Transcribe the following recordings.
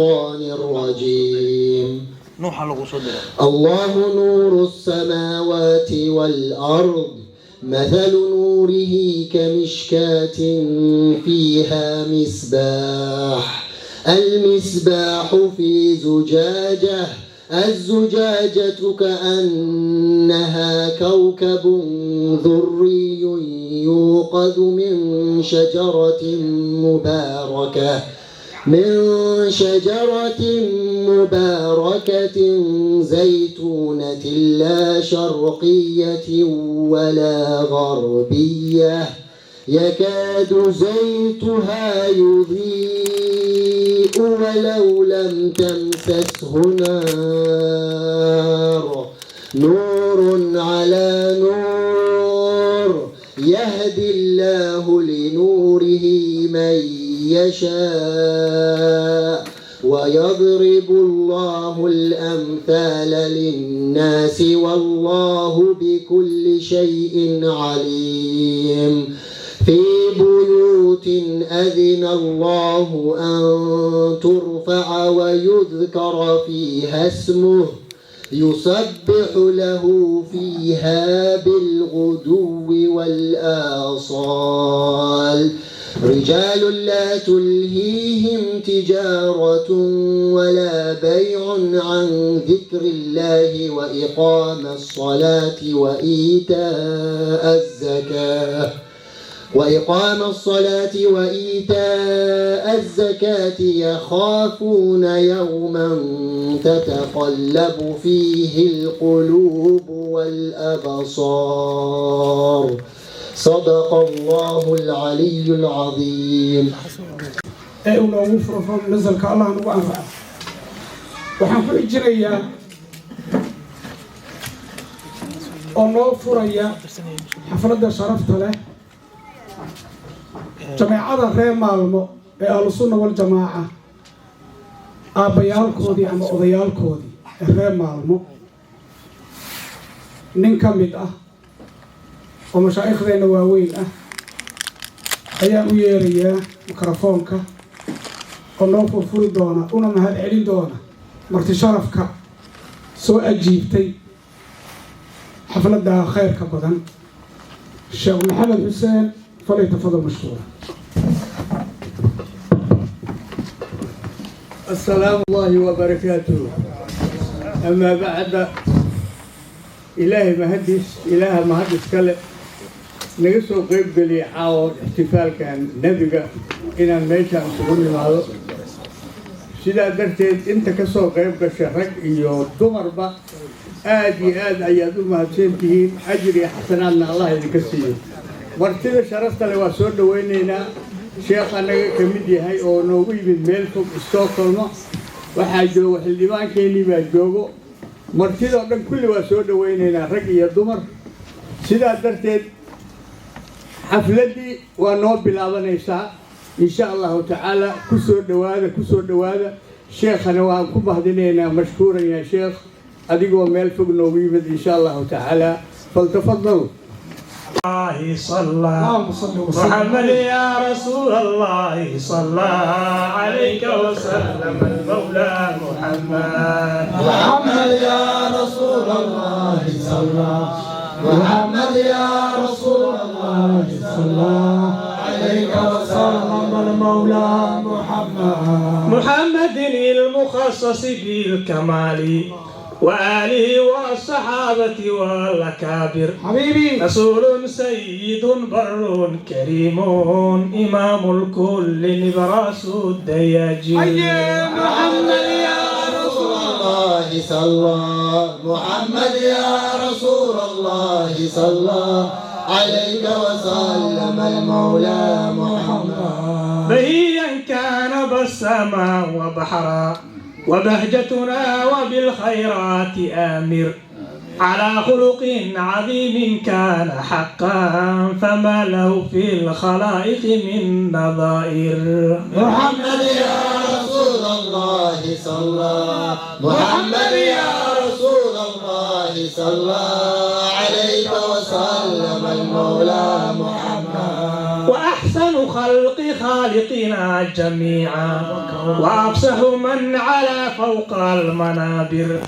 الرجيم. Nuuxa lagu soo diray. الله نور السماوات والأرض، مثل نوره كمشكاة فيها مصباح، المصباح في زجاجة، الزجاجة كأنها كوكب دري يوقد من شجرة مباركة زيتونة لا شرقية ولا غربية، يكاد زيتها يضيء ولو لم تمسسه نار، نور على نور، يهدي الله لنوره من يشاء، ويضرب الله الأمثال للناس، والله بكل شيء عليم. في بيوت أذن الله أن ترفع ويذكر فيها اسمه، يسبح له فيها بالغدو والآصال رجال لا تلهيهم تجارة ولا بيع عن ذكر الله وإقام الصلاة وإيتاء الزكاة، يخافون يوما تتقلب فيه القلوب والأبصار. صدق الله العلي العظيم. Ee uu noogu furo roob nasalka, Allah nagu anfaco. Waxaan ku xijinayaa oo noo furaya xafladda sharafta leh jameecada reer Maalmo ee Ahlusunna Waljamaaca, aabbayaalkoodii ama odayaalkoodii ee reer Maalmo, nin ka mid ah oo mashaaikhdeenna waaweyn ah ayaan u yeerayaa mikrofoonka oo noo furfuri doona una mahad celin doona marti sharafka soo ajiibtay xafladda khayrka badan. Sheekh Maxamed Xuseen, فليتفضل مشكورا. السلام الله وبركاته. أما بعد، Ilaahay mahadis, Ilaaha mahadis kale naga soo qayb geliyay caawo ixtifaalkan nebiga inaan meeshaan isugu nimaado. Sidaa darteed, inta ka soo qayb gasha, rag iyo dumarba, aad iyo aad ayaad u mahadsan tihiin. Ajir iyo xasanaadna Allah idinka siiyo. Martida sharafta leh waa soo dhawaynaynaa. Sheekha naga ka mid yahay oo noogu yimid meel fog, Stockholm, waxaa joogo xildhibaankeenii baa joogo. Martidoo dhan kulli waa soo dhawaynaynaa, rag iyo dumar. Sidaa darteed, xafladdii waa noo bilaabanaysaa insha Allahu tacaala. Ku soo dhowaada, ku soo dhowaada. Sheekhana waan ku mahdinaynaa. مشكورا يا sheekh, adigoo meel fog noogu yimid. Insha Allahu tacaala, فلتفضل. الله صلى اللهم صل وسلم. محمد يا رسول الله، صلى عليك وسلم المولى محمد. محمد يا رسول الله صلى، محمد يا رسول الله صلى عليك وسلم المولى محمد. محمد المخصص بالكمال وآله والصحابة والأكابر. حبيبي. رسول سيد بر كريم، إمام الكل، نبراس الدياجي. محمد يا رسول الله صلى، محمد يا رسول الله صلى عليك وسلم المولى محمد. بهيا كان بساما وبحرا وبهجتنا، وبالخيرات آمر، على خلق عظيم كان حقا، فما له في الخلائق من نظائر. محمد يا رسول الله صلى، محمد يا رسول الله صلى عليك وسلم المولى محمد. وأحسن خلق خالقنا جميعا، وأفصح من على فوق المنابر،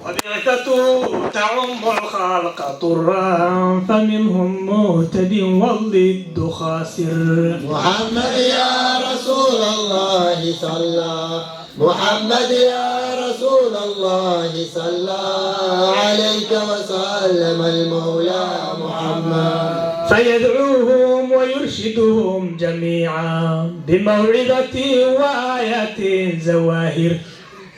وبعثته تعم الخلق طرا، فمنهم مهتد والضد خاسر. محمد يا رسول الله صلى، محمد يا رسول الله صلى عليك وسلم المولى محمد. فيدعوهم ويرشدهم جميعا بموعظة وآيات زواهر،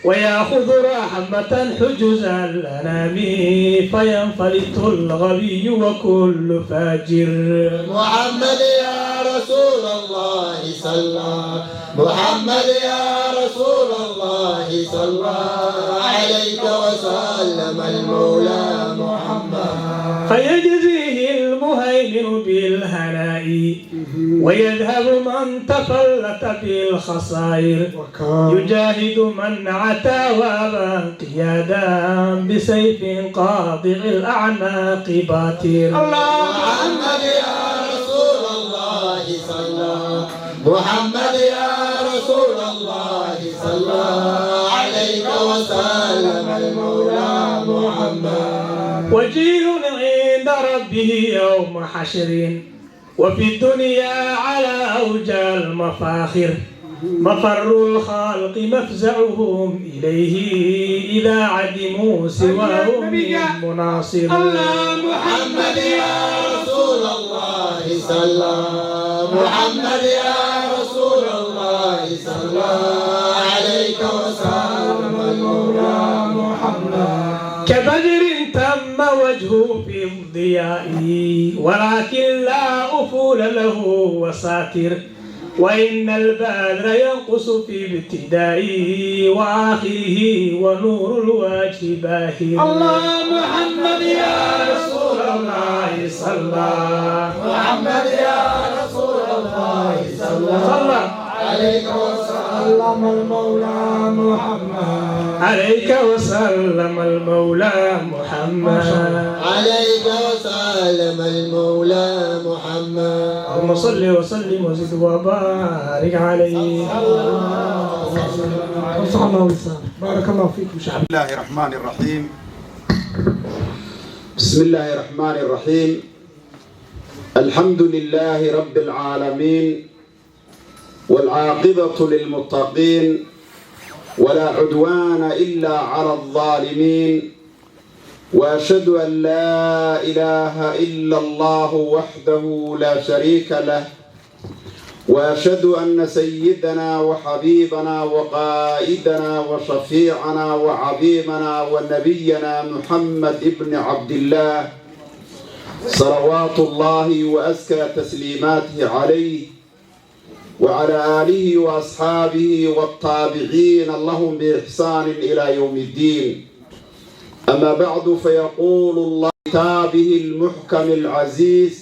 ويأخذ رحمة حجز الأنام، فينفلت الغبي وكل فاجر. محمد يا رسول الله صلى، محمد يا رسول الله صلى عليك وسلم المولى محمد. فيجزيه المهيمن بالهناء، ويذهب من تفلت بالخسائر، يجاهد من عتا وابى انقيادا بسيف قاطع الأعناق باتر. الله محمد يا رسول الله صلى، محمد يا رسول الله صلى عليك وسلم المولى محمد. وجيه عند ربه يوم حشر، وفي الدنيا على أوج المفاخر، مفر الخلق مفزعهم إليه إذا عدموا سواه من مناصر. الله محمد يا رسول الله صلى، محمد يا رسول الله صلى عليك وسلم المولى محمد. كبدر تم وجهه في الضياء، ولكن لا أفول له وساتر، وإن البدر ينقص في ابتدائه وآخره، ونور الوجه باهر. الله محمد يا رسول الله صلى، محمد يا رسول الله صلى صلى عليك وسلم المولى محمد. عليك وسلم المولى محمد. عليك وسلم المولى محمد. اللهم صل وسلم وزد وبارك عليه. أفصح الله لسانك. بارك الله فيكم شعب. بسم الله الرحمن الرحيم. بسم الله الرحمن الرحيم. الحمد لله رب العالمين، والعاقبة للمتقين، ولا عدوان إلا على الظالمين، وأشهد أن لا إله إلا الله وحده لا شريك له، وأشهد أن سيدنا وحبيبنا وقائدنا وشفيعنا وعظيمنا ونبينا محمد ابن عبد الله صلوات الله وأزكى تسليماته عليه وعلى آله وأصحابه والتابعين لهم بإحسان إلى يوم الدين. أما بعد، فيقول الله في كتابه المحكم العزيز: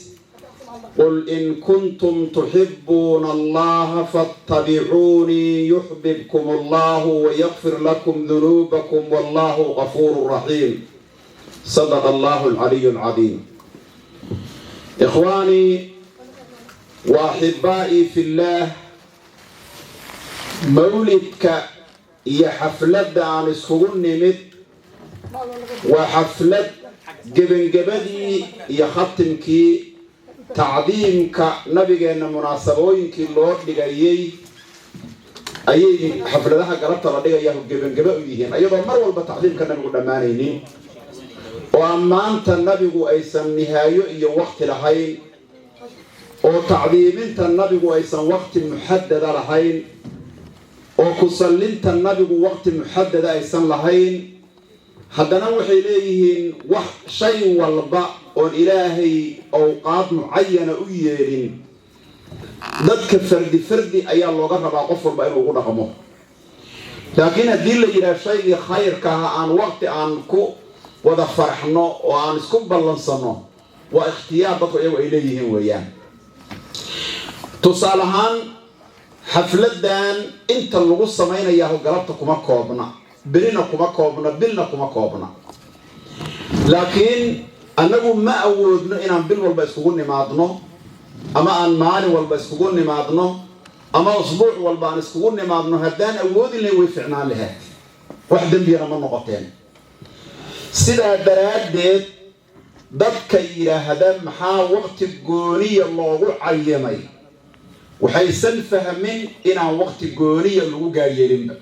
قل إن كنتم تحبون الله فاتبعوني يحببكم الله ويغفر لكم ذنوبكم والله غفور رحيم. صدق الله العلي العظيم. إخواني وأحبائي في الله، mawlidka iyo xafladda aan iskugu nimid waa xaflad gebangebadii iyo khatimkii tacdiimka nabigeenna. Munaasabooyinkii loo dhigayay ayay xafladaha galabta la dhigayaa gebangeba u yihiin, iyadoo mar walba tacdiimka nabigu dhammaanaynin oo ammaanta nabigu aysan nihaayo iyo waqti lahayn, oo tacdiiminta nabigu aysan waqti muxadada lahayn, oo ku sallinta nabigu waqti muxadada aysan lahayn. Haddana waxay leeyihiin wax shay walba oon Ilaahay awqaad mucayana u yeelin, dadka fardi fardi ayaa looga rabaa qof walba inuu ugu dhaqmo. Laakiin haddii la yidhaah shaygii khayrka aha aan waqti aan ku wada faraxno oo aan isku ballansanno, waa ikhtiyaar dadku iyagu ay leeyihiin weeyaan. Tusaale ahaan, xafladdan inta lagu samaynayaa galabta kuma koobna, berina kuma koobna, bilna kuma koobna. Laakiin annagu ma awoodno inaan bil walba iskugu nimaadno. Ama aan maalin walba iskugu nimaadno ama usbuuc walba aan iskugu nimaadno, haddaan awoodi lahayn way ficnaan lahayd, wax dembiyana ma noqoteen. Sidaa daraaddeed, dadka yidhaahda maxaa waqti gooniya loogu cayimay, waxaysan fahmin inaan waqti gooniya lagu gaaryeelinba.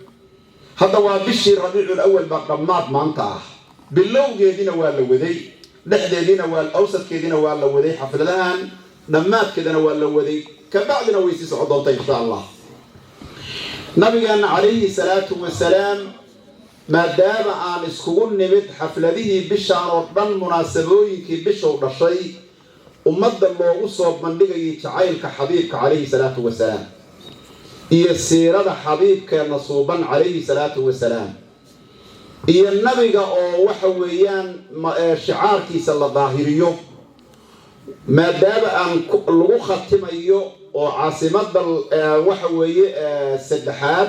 Hadda waa bishii Rabiicul Awal baa dhammaad maanta ah. Bilowgeediina waa la waday, dhexdeediina waa, awsadkeediina waa la waday, xafladahan dhammaadkeedana waa la waday, kabacdina way sii socon doonta, insha Allah. Nabigeena calayhi salaatu wasalaam, maadaama aan iskugu nimid xafladihii bishaan oo dhan, munaasabooyinkii bishow dhashay ummadda loogu soo bandhigayay jacaylka xabiibka calayhi salaatu wasalaam iyo siirada xabiibkeenna suuban calayhi salaatu wasalaam iyo nabiga oo waxa weeyaan shicaarkiisa la daahiriyo, maadaama aan lagu khatimayo oo caasimadda waxa weeye saddexaad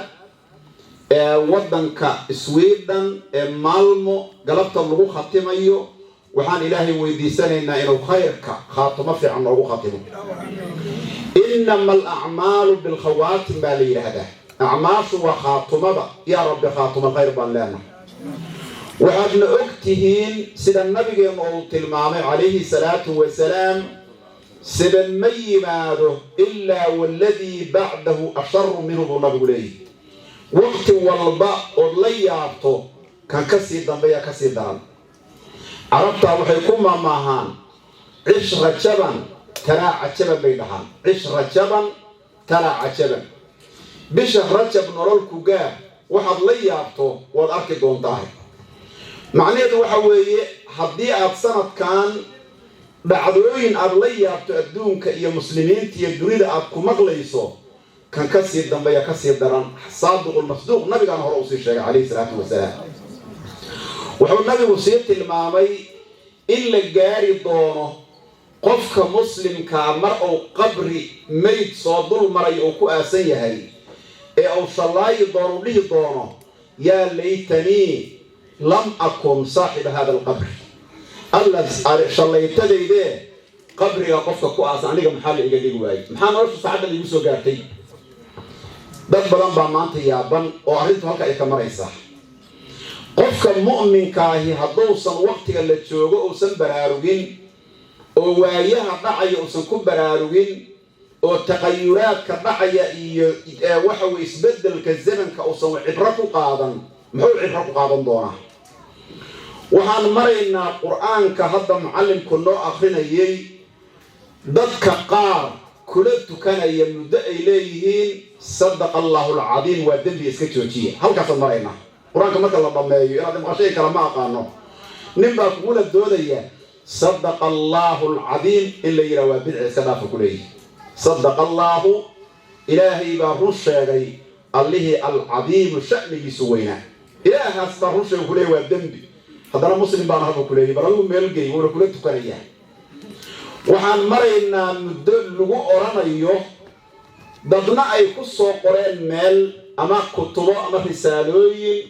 ee waddanka Sweden ee Maalmo galabta lagu khatimayo, waxaan Ilaahay weydiisanaynaa inuu khayrka khaatimo fiican noogu khatimo. "Innama alacmaalu bilkhawaatim" baa la yidhaahdaa. Acmaashu waa khaatumada. Yaa Rabbi, khaatuma khayr baan leenahay. Waxaadna og tihiin sida nabigeennu uu tilmaamay calayhi salaatu wasalaam: siban ma yimaado ilaa waladii bacdahu asharu minhu, buu nabigu leeyahy. Waqti walba ood la yaabto, kan ka sii dambeeya ka sii daran. Carabtaa waxay ku maamaahaan "Cish rajaban taraa cajaban" bay dhahaan. "Cish rajaban taraa cajaban." Bisha Rajab nolol ku gaar, waxaad la yaabto waad arki doontahay. Macnaheedu waxa weeye, haddii aad sanadkan dhacdooyin aad la yaabto adduunka iyo muslimiinta iyo dunida aad ku maqlayso, kan ka sii dambeeya ka sii daran. Saadiqulmasduuq nabigaana hore usii sheegay calayhi salaatu wasalaam. Wuxuu nabigu sii tilmaamay in la gaari doono qofka muslimkaa mar uu qabri mayd soo dul maray uu ku aasan yahay ee uu shallaayi doono, u dhihi doono: "Yaa laytanii lam akun saaxiba hada alqabr." Alla shallaytadaydee, qabriga qofka ku aasan aniga maxaa la iga dhigi waayey? Maxaa nolosha saacadda laigu soo gaartay? Dad badan baa maanta yaaban oo arrintu halka ay ka maraysaa. Qofka mu'minkaahi hadduusan waqtiga la joogo uusan baraarugin, oo waayaha dhacaya uusan ku baraarugin, oo taqayuraadka dhacaya iyo waxa weye isbeddelka zamanka uusan cibro ku qaadan, muxuu cibro ku qaadan doonaa? Waxaan maraynaa Qur-aanka hadda mucallimku noo akrinayay, dadka qaar kula tukanaya muddo ay leeyihiin "Sadaqa Allahu alcadiim" waa dembi, iska joojiya. Halkaasaan maraynaa. Qur-aanka marka la dhammeeyo, inaad maqashay kale ma aqaano, nin baa kugula doodaya "Sadaqa Allaahu alcadiim" in la yidhaha waa bidci, iska dhaafa ku leeyihi. Sadaqa Allaahu, Ilaahay baa run sheegay, allihii alcadiimu sha'nigiisu weynaa, Ilaahaas baa run sheegay kuleeyahy waa dembi. Haddana muslim baana halka kuleeyay, bal adigu meelgey, wuuna kula tukanayaa. Waxaan maraynaa muddo lagu odhanayo, dadna ay ku soo qoreen meel ama kutubo ama risaalooyin,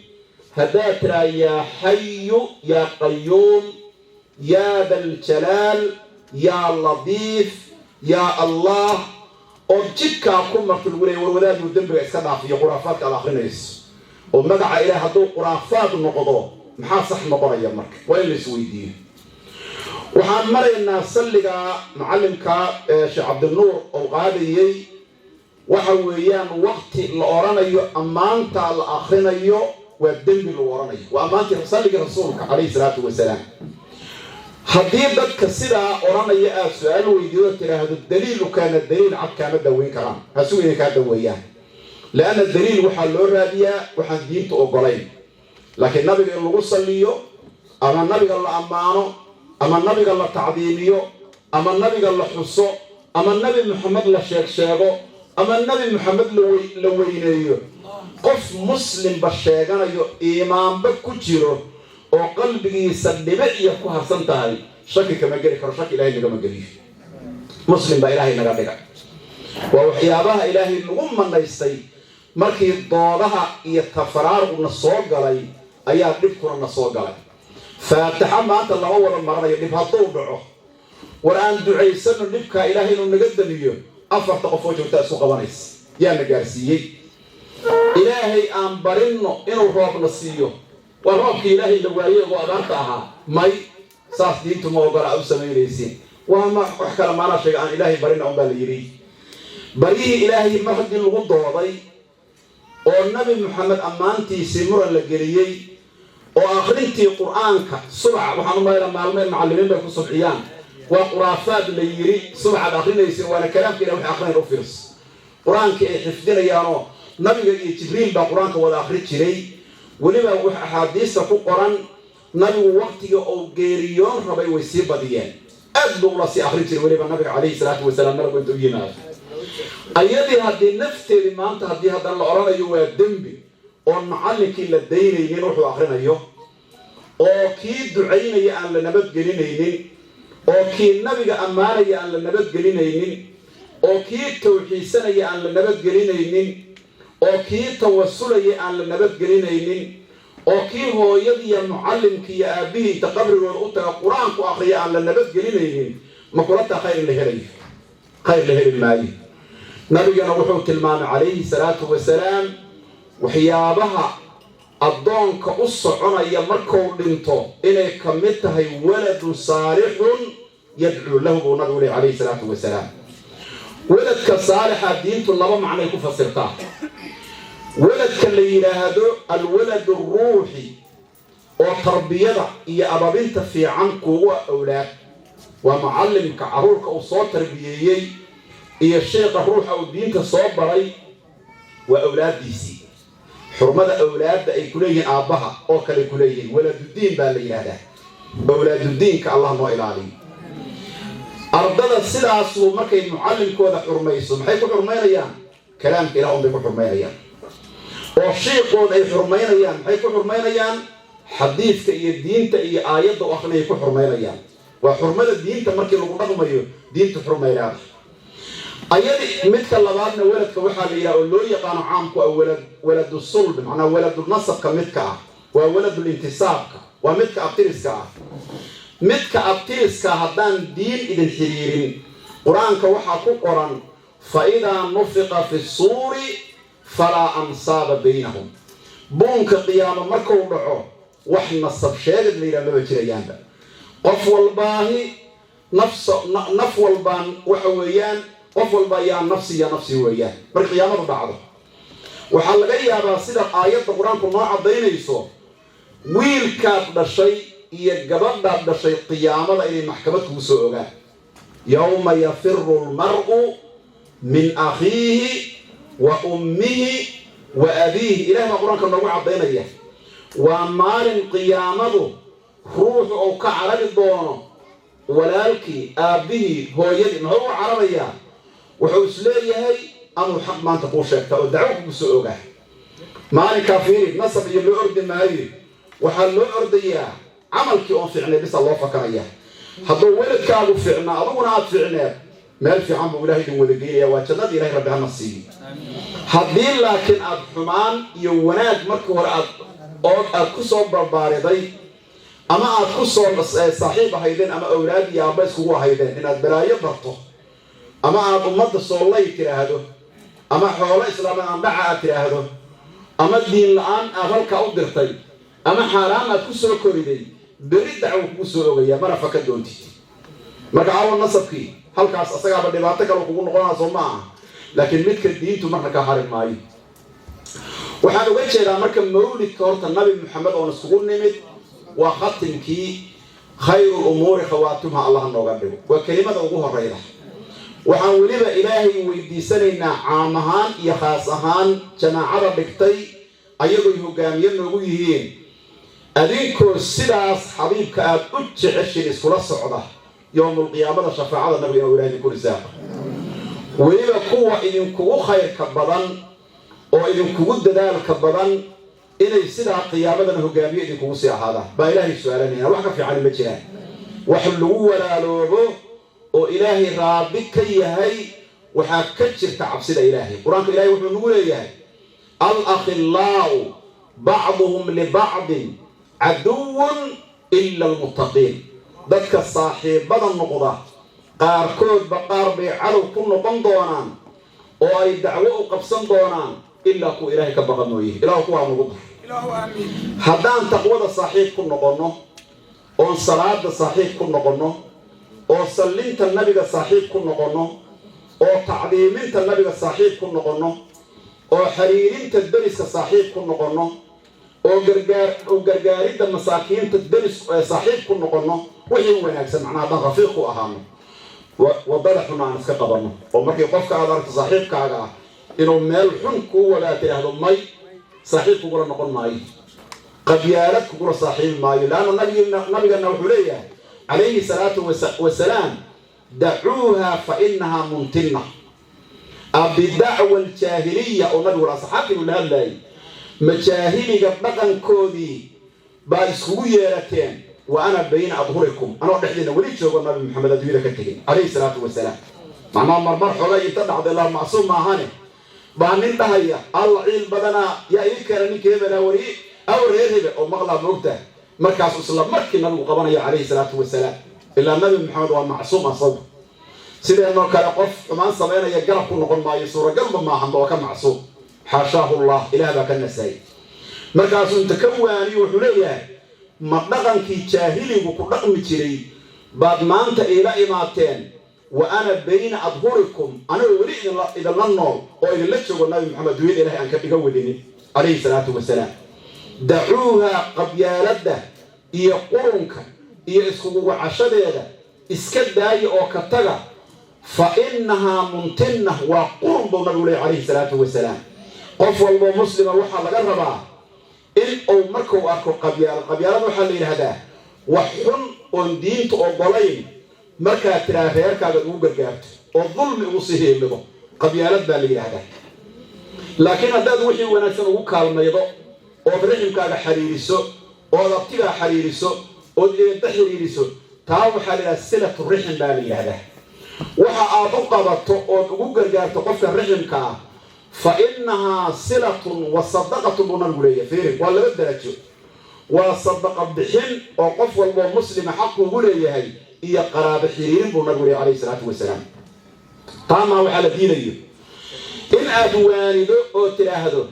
haddaad tiraa "Yaa xayu yaa qayuum yaa daljalaal yaa ladiif yaa Allah" ood jidkaa ku marto, lagu leeya: "War wadaaduu, dembiga iska dhaafiyo khuraafaadka aad akrinayso." Oo magaca Ilaah hadduu khuraafaad noqdo, maxaa sax noqonaya? Marka waa in la isweydiiyo. Waxaan maraynaa salligaa macallimka Sheekh Cabdinuur oo qaadayey, waxa weeyaan waqti la odhanayo ammaantaa la akrinayo waa dembi lagu odhanayo. Waa ammaantii salligii rasuulka calayhi salaatu wasalaam. Haddii dadka sidaa odhanaya aada su-aal weydiiyo, tidhaahdo daliilu kaana, daliil cad kaama daweyn karaan, hasugu inay kaa daweeyaan, leanna daliil waxaa loo raadiyaa waxaan diinta ogolayn. Laakiin nabiga in lagu salliyo ama nabiga la ammaano ama nabiga la tacdiimiyo ama nabiga la xuso ama Nabi Maxamed la sheeg sheego ama Nabi Maxamed la weyneeyo, qof muslimba sheeganayo, iimaanba ku jiro oo qalbigiisa dhibic iyo ku harsan tahay, shaki kama geli karo. Shaki Ilahay nagama geliyo. Muslim baa Ilaahay naga dhiga. Waa waxyaabaha Ilaahay nagu manaystay. Markii doodaha iyo tafaraaruqna soo galay ayaa dhibkuna na soo galay. Faataxa maanta lama wada maranayo. Dhib hadduu dhaco War aan ducaysano dhibkaa Ilaahay inuu naga damiyo. Afarta qof oo joogtaa isku qabanaysa yaa na gaarsiiyey. Ilaahay aan barinno inuu roobna siiyo. Waa roobkii Ilaahay la waayey oo abaarta ahaa. May, saas diintu ma ogola aad u samaynaysiin. Waa ma wax kale maanaa sheega, aan Ilaahay barina un baa la yidhi. Baryihii Ilaahay mar haddii lagu dooday oo Nabi Maxamed ammaantiisii muran la geliyey oo akhrintii Qur-aanka subca, waxaan u malaynaa maalmeen macallimiin bay ku subciyaan, waa quraafaad la yidhi. Subcaad akrinaysin waana kalaamka Ilah waxay akrinayn. U fiirso Qur-aankii ay xifdinayaanoo nabiga iyo Jibriil baa Qur-aanka wada akhri jiray. Weliba wax axaadiista ku qoran, nabigu waqtiga uu geeriyoon rabay way sii badiyeen, aad buu ula sii akhrin jiray weliba nabiga calayhi salaatu wasalaam malagu inta u yimaado. Ayadii haddii nafteedii maanta haddii haddana la odhanayo waa dembi, oon macallinkii la daynaynin wuxuu akhrinayo, oo kii ducaynaya aan la nabadgelinaynin, oo kii nabiga ammaanaya aan la nabadgelinaynin, oo kii tawxiidsanaya aan la nabadgelinaynin, oo kii tawasulaya aan la nabadgelinaynin, oo kii hooyadiiyo mucallimkii iyo aabbihii inta qabrigooda u taga Qur-aanku akriya aan la nabadgelinaynin, ma kula taa khayr in la helayo? Khayr la heli maayo. Nabigana wuxuu tilmaamay calayhi salaatu wasalaam waxyaabaha addoonka u soconaya markuu dhinto inay ka mid tahay waladun saalixun yadcuu lahu, buu nabigu leh calayhi salaatu wasalaam. Waladka saalixa diintu laba macnay ku fasirtaa. Waladka la yidhaahdo alwalad aruuxi oo tarbiyada iyo ababinta fiican kugu awlaad, waa mucallimka carruurka uu soo tarbiyeeyey iyo sheekha ruuxa uu diinta soo baray, waa awlaaddiisii. Xurmada awlaadda ay ku leeyihiin aabbaha oo kale ku leeyihiin, waladudiin baa la yidhaahdaa. Awlaadudiinka Allah noo ilaaliyo. Ardada sidaasuu markay mucallimkooda xurmayso, maxay ku xurmaynayaan? Kalaamka Ilah un bay ku xurmaynayaan. Oo shiiqooda ay xurmaynayaan, maxay ku xurmaynayaan? Xadiidka iyo diinta iyo aayadda u akrinayay ku xurmaynayaan. Waa xurmada diinta markii lagu dhaqmayo, diinta xurmaynaada ayadi. Midka labaadna waladka waxaa la yidhaha oo loo yaqaano caamku ah walad, waladu sulbi, macnaa waladu nasabka midka ah, waa waladul intisaabka, waa midka abtiriska ah. Midka abtiriska haddaan diin idin xiriirin, Qur-aanka waxaa ku qoran: fa idaa nufiqa fi suuri falaa ansaaba baynahum. Buunka qiyaamo markuu dhaco, wax nasab sheegad la yidhaha maba jirayaanba. Qof walbaahi nafs naf walbaan waxa weeyaan, qof walba yaa nafsi ya nafsi weeyaan. Marka qiyaamadu dhacdo, waxaa laga yaabaa sida aayadda Qur-aanku noo caddaynayso, wiilkaad dhashay iyo gabadhaad dhashay qiyaamada inay maxkamad kugu soo ogaan. Yawma yafiru almar'u min akhiihi wa ummihi wa abiihi. Ilaah baa Qur-aanka noogu caddaynaya. Waa maalin qiyaamadu ruuxu uu ka carari doono walaalkii, aabbihii, hooyadii. Muxuu u cararayaa? Wuxuu is leeyahay amuu xaq maanta kuu sheegtaa oo dacwo kugu soo ogaa. Maalinkaa fiiri, nasab iyo loo ordi maayo, waxaa loo ordayaa camalkii oon fiicnay bisa loo fakanaya. Hadduu weladkaagu fiicnaa, adiguna aad fiicneed, meel fiican buu Ilahay idin wada geynaya, waa jannada Ilahay rabbi hana siiyo. Haddii laakiin aad xumaan iyo wanaag markii hore aad oo aad ku soo barbaariday ama aad ku soo saaxiib ahaydeen ama awlaad iyo aabba iskugu ahaydeen, inaad balaayo barto ama aad ummadda soollay tidhaahdo ama xoolo islaameed aan dhaca aad tidhaahdo ama diin la-aan aad halkaa u dirtay ama xaaraan aad ku soo koriday, beri dacwo kugu soo ogaya, mana faka doontid. Marka caawa nasabkii halkaas asagaaba dhibaato kale kugu noqonaa, soo ma aha? Laakiin midka diintu marna ka hari maayo. Waxaan uga jeedaa marka mawlidka horta Nabi Maxamed oon iskugu nimid waa khatimkii. Khayru umuuri khawaatimha Allah nooga dhigo, waa kelimada ugu horeyda. Waxaan weliba Ilaahay weydiisanaynaa caam ahaan iyo khaas ahaan jamaacada dhigtay ayagoy hogaamiye noogu yihiin, adinkoo sidaas xabiibka aad u jeceshin iskula socda, yowmulqiyaamada shafaacada nabiga inuu Ilahay idinku risaaqa. Weliba kuwa idinkugu khayrka badan oo idinkugu dadaalka badan inay sidaa qiyaamadana hogaamiye idinkugu sii ahaadaan baa Ilaahay su-aalanayna. Wax ka fiicani ma jiraan. Wax lagu walaaloobo oo Ilaahay raabi ka yahay waxaa ka jirta cabsida Ilaahay. Qur-aanka Ilahay wuxuu nagu leeyahay: alakhillaa'u bacduhum libacdin caduwun ila almuttaqiin. Dadka saaxiibada noqda. Qaarkoodba qaar bay cadow ku noqon doonaan oo ay dacwo u qabsan doonaan, ilaa kuwa Ilaahay ka baqa mooye. Ilahu kuwaa nagu dar. Haddaan taqwada saaxiib ku noqonno, oon salaada saaxiib ku noqonno, oo sallinta Nabiga saaxiib ku noqonno, oo tacdiiminta Nabiga saaxiib ku noqonno, oo xiriirinta deriska saaxiib ku noqonno, oo gargaar oo gargaaridda masaakiinta deris saaxiib ku noqonno, wixii wanaagsan macnaha haddaan rafiiq ku ahaano, waddada xun aan iska qabanno, oo markii qofka aad aragto saaxiibkaaga ah inuu meel xun kuu wadaa tidhaahdo may, saaxiib kugula noqon maayo, qabyaalad kugula saaxiibi maayo. Laanna nabigana wuxuu leeyahay calayhi salaatu wasalaam: "Dacuuha fa innahaa muntinna." Bidacwa aljaahiliya oo nabigu asxaabtii uu la hadlaayay, majaahiliga dhaqankoodii baad iskugu yeerateen, wa ana bayna adhurikum, anoo dhexdiina weli joogo, Nabi Maxamed adduunyada ka tegin calayhi salaatu wasalaam. Macnaha marmar xogay inta dhacday la macsuum maahane baa nin dhahaya: "Alla ciil badanaa, yaa ii keena ninka hebelaa, wari aw reer hebel oo maqlaa." Moogta markaasuu isla markii nabigu qabanaya calayhi salaatu wasalaam, ilaa Nabi Maxamed waa macsuum asagu. Sideenoo kale qof xumaan samaynaya garab ku noqon maayo, suuragalba maahanba, waa ka macsuum, xaashaahu Allah, Ilaah baa ka nasaayay. Markaasuu inta ka waaniyo wuxuu leeyahay: "Ma dhaqankii jaahiligu ku dhaqmi jiray baad maanta iila imaateen, wa ana bayna adhurikum, anigoo weli idinla nool oo idinla joogo, Nabi Maxamed dunyada Ilahay aan ka dhiga wadinin calayhi salaatu wasalaam?" Dacuuha, qabyaaladda iyo qurunka iyo iskuguwacashadeeda iska daaya oo ka taga, fa innahaa muntinna, waa qurun buu nabigu leey calayhi salaatu wasalaam. Qof walboo muslima waxaa laga rabaa in uu markuu arko qabyaalad, qabyaalad waxaa la yidhaahdaa wax xun oon diinta ogolayn markaad tiraa reerkaaga ugu gargaarto oo dulmi ugu sii hiilido, qabyaalad baa la yidhaahdaa. Laakiin haddaad wixii wanaagsan ugu kaalmaydo, ood riximkaaga xiriiriso, ood abtigaa xiriiriso, ood eedda xiriiriso, taa waxaa la yidhahdaa silatu rixim baa la yidhahdaa. Waxa aad u qabato ood ugu gargaarto qofka riximka ah, fa innahaa silatun wa sadaqatun buu nabigu leeyahay. Fiiri, waa laba darajo: waa sadaqa bixin oo qof walboo muslima xaq ugu leeyahay, iyo qaraabo xiriirin buu nabigu leeyahy calayhi salaatu wasalaam. Taamaa waxaa la diidayo in aad waanido oo tidhaahdo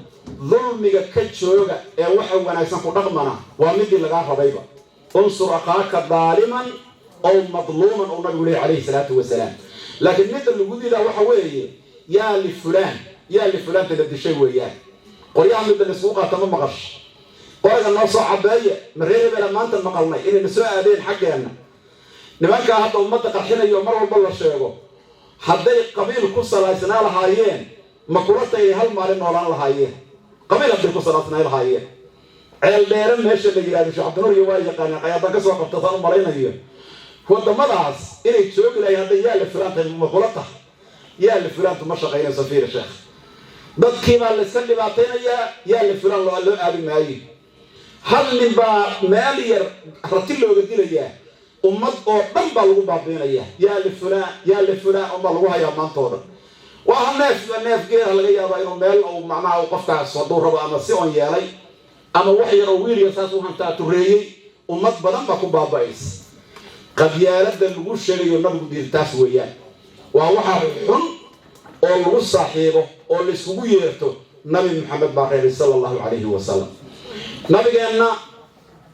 dulmiga ka jooga ee waxa wanaagsan ku dhaqmana, waa midii lagaa rabayba. "Unsur akhaaka daaliman ow madluuman" uu nabigu leeyahy calayhi salaatu wasalaam. Laakiin midda lagu diidaa waxa weeye yaa lifulaan, yaa lifulaanta la dishay weeyaan. Qoryaha midda layskugu qaata ma maqash, qoraga noo soo cabeeya, ma reer hebela maanta maqalnay inayna soo aadeen xaggeenna. Nimankaa hadda ummadda qarxinayo mar walba la sheego, hadday qabiil ku salaysnaa lahaayeen, ma kula taynay hal maalin noolaan lahaayeen? Qabiil hadday ku salaysnaa lahaayeen, Ceel Dheere meesha la yidhahdo, Sheekh Cabdinuur iyo waa yaqaanaan, qayaadaan ka soo qabta saan u malaynayo, waddamadaas inay joogi lahayn hadday yaa la fulaan tahay, ma kula tahay? Yaa la fulaantu ma shaqaynayso. Fiiri sheekh, dadkii baa layska dhibaataynayaa, yaa la fulaan loo aadi maayo. Hal nin baa meel yar rati looga dilayaa, ummad oo dhan baa lagu baabiinayaa. Yaa li fulaan, yaa li fulaan unbaa lagu hayaa maanta oo dhan. Waa hal neef, neef geela laga yaabaa inuu meel uu macnaha qofkaas hadduu rabo ama si on yeelay ama wax yar oo wiil yar saas u hantaa tureeyey, ummad badan baa ku baaba'aysa. Qabyaaladda lagu sheegayo nabigu diiday taas weeyaan. Waa waxa xun oo lagu saaxiibo oo layskugu yeerto. Nabi Maxamed baa reebay sala Allahu calayhi wasalam. Nabigeenna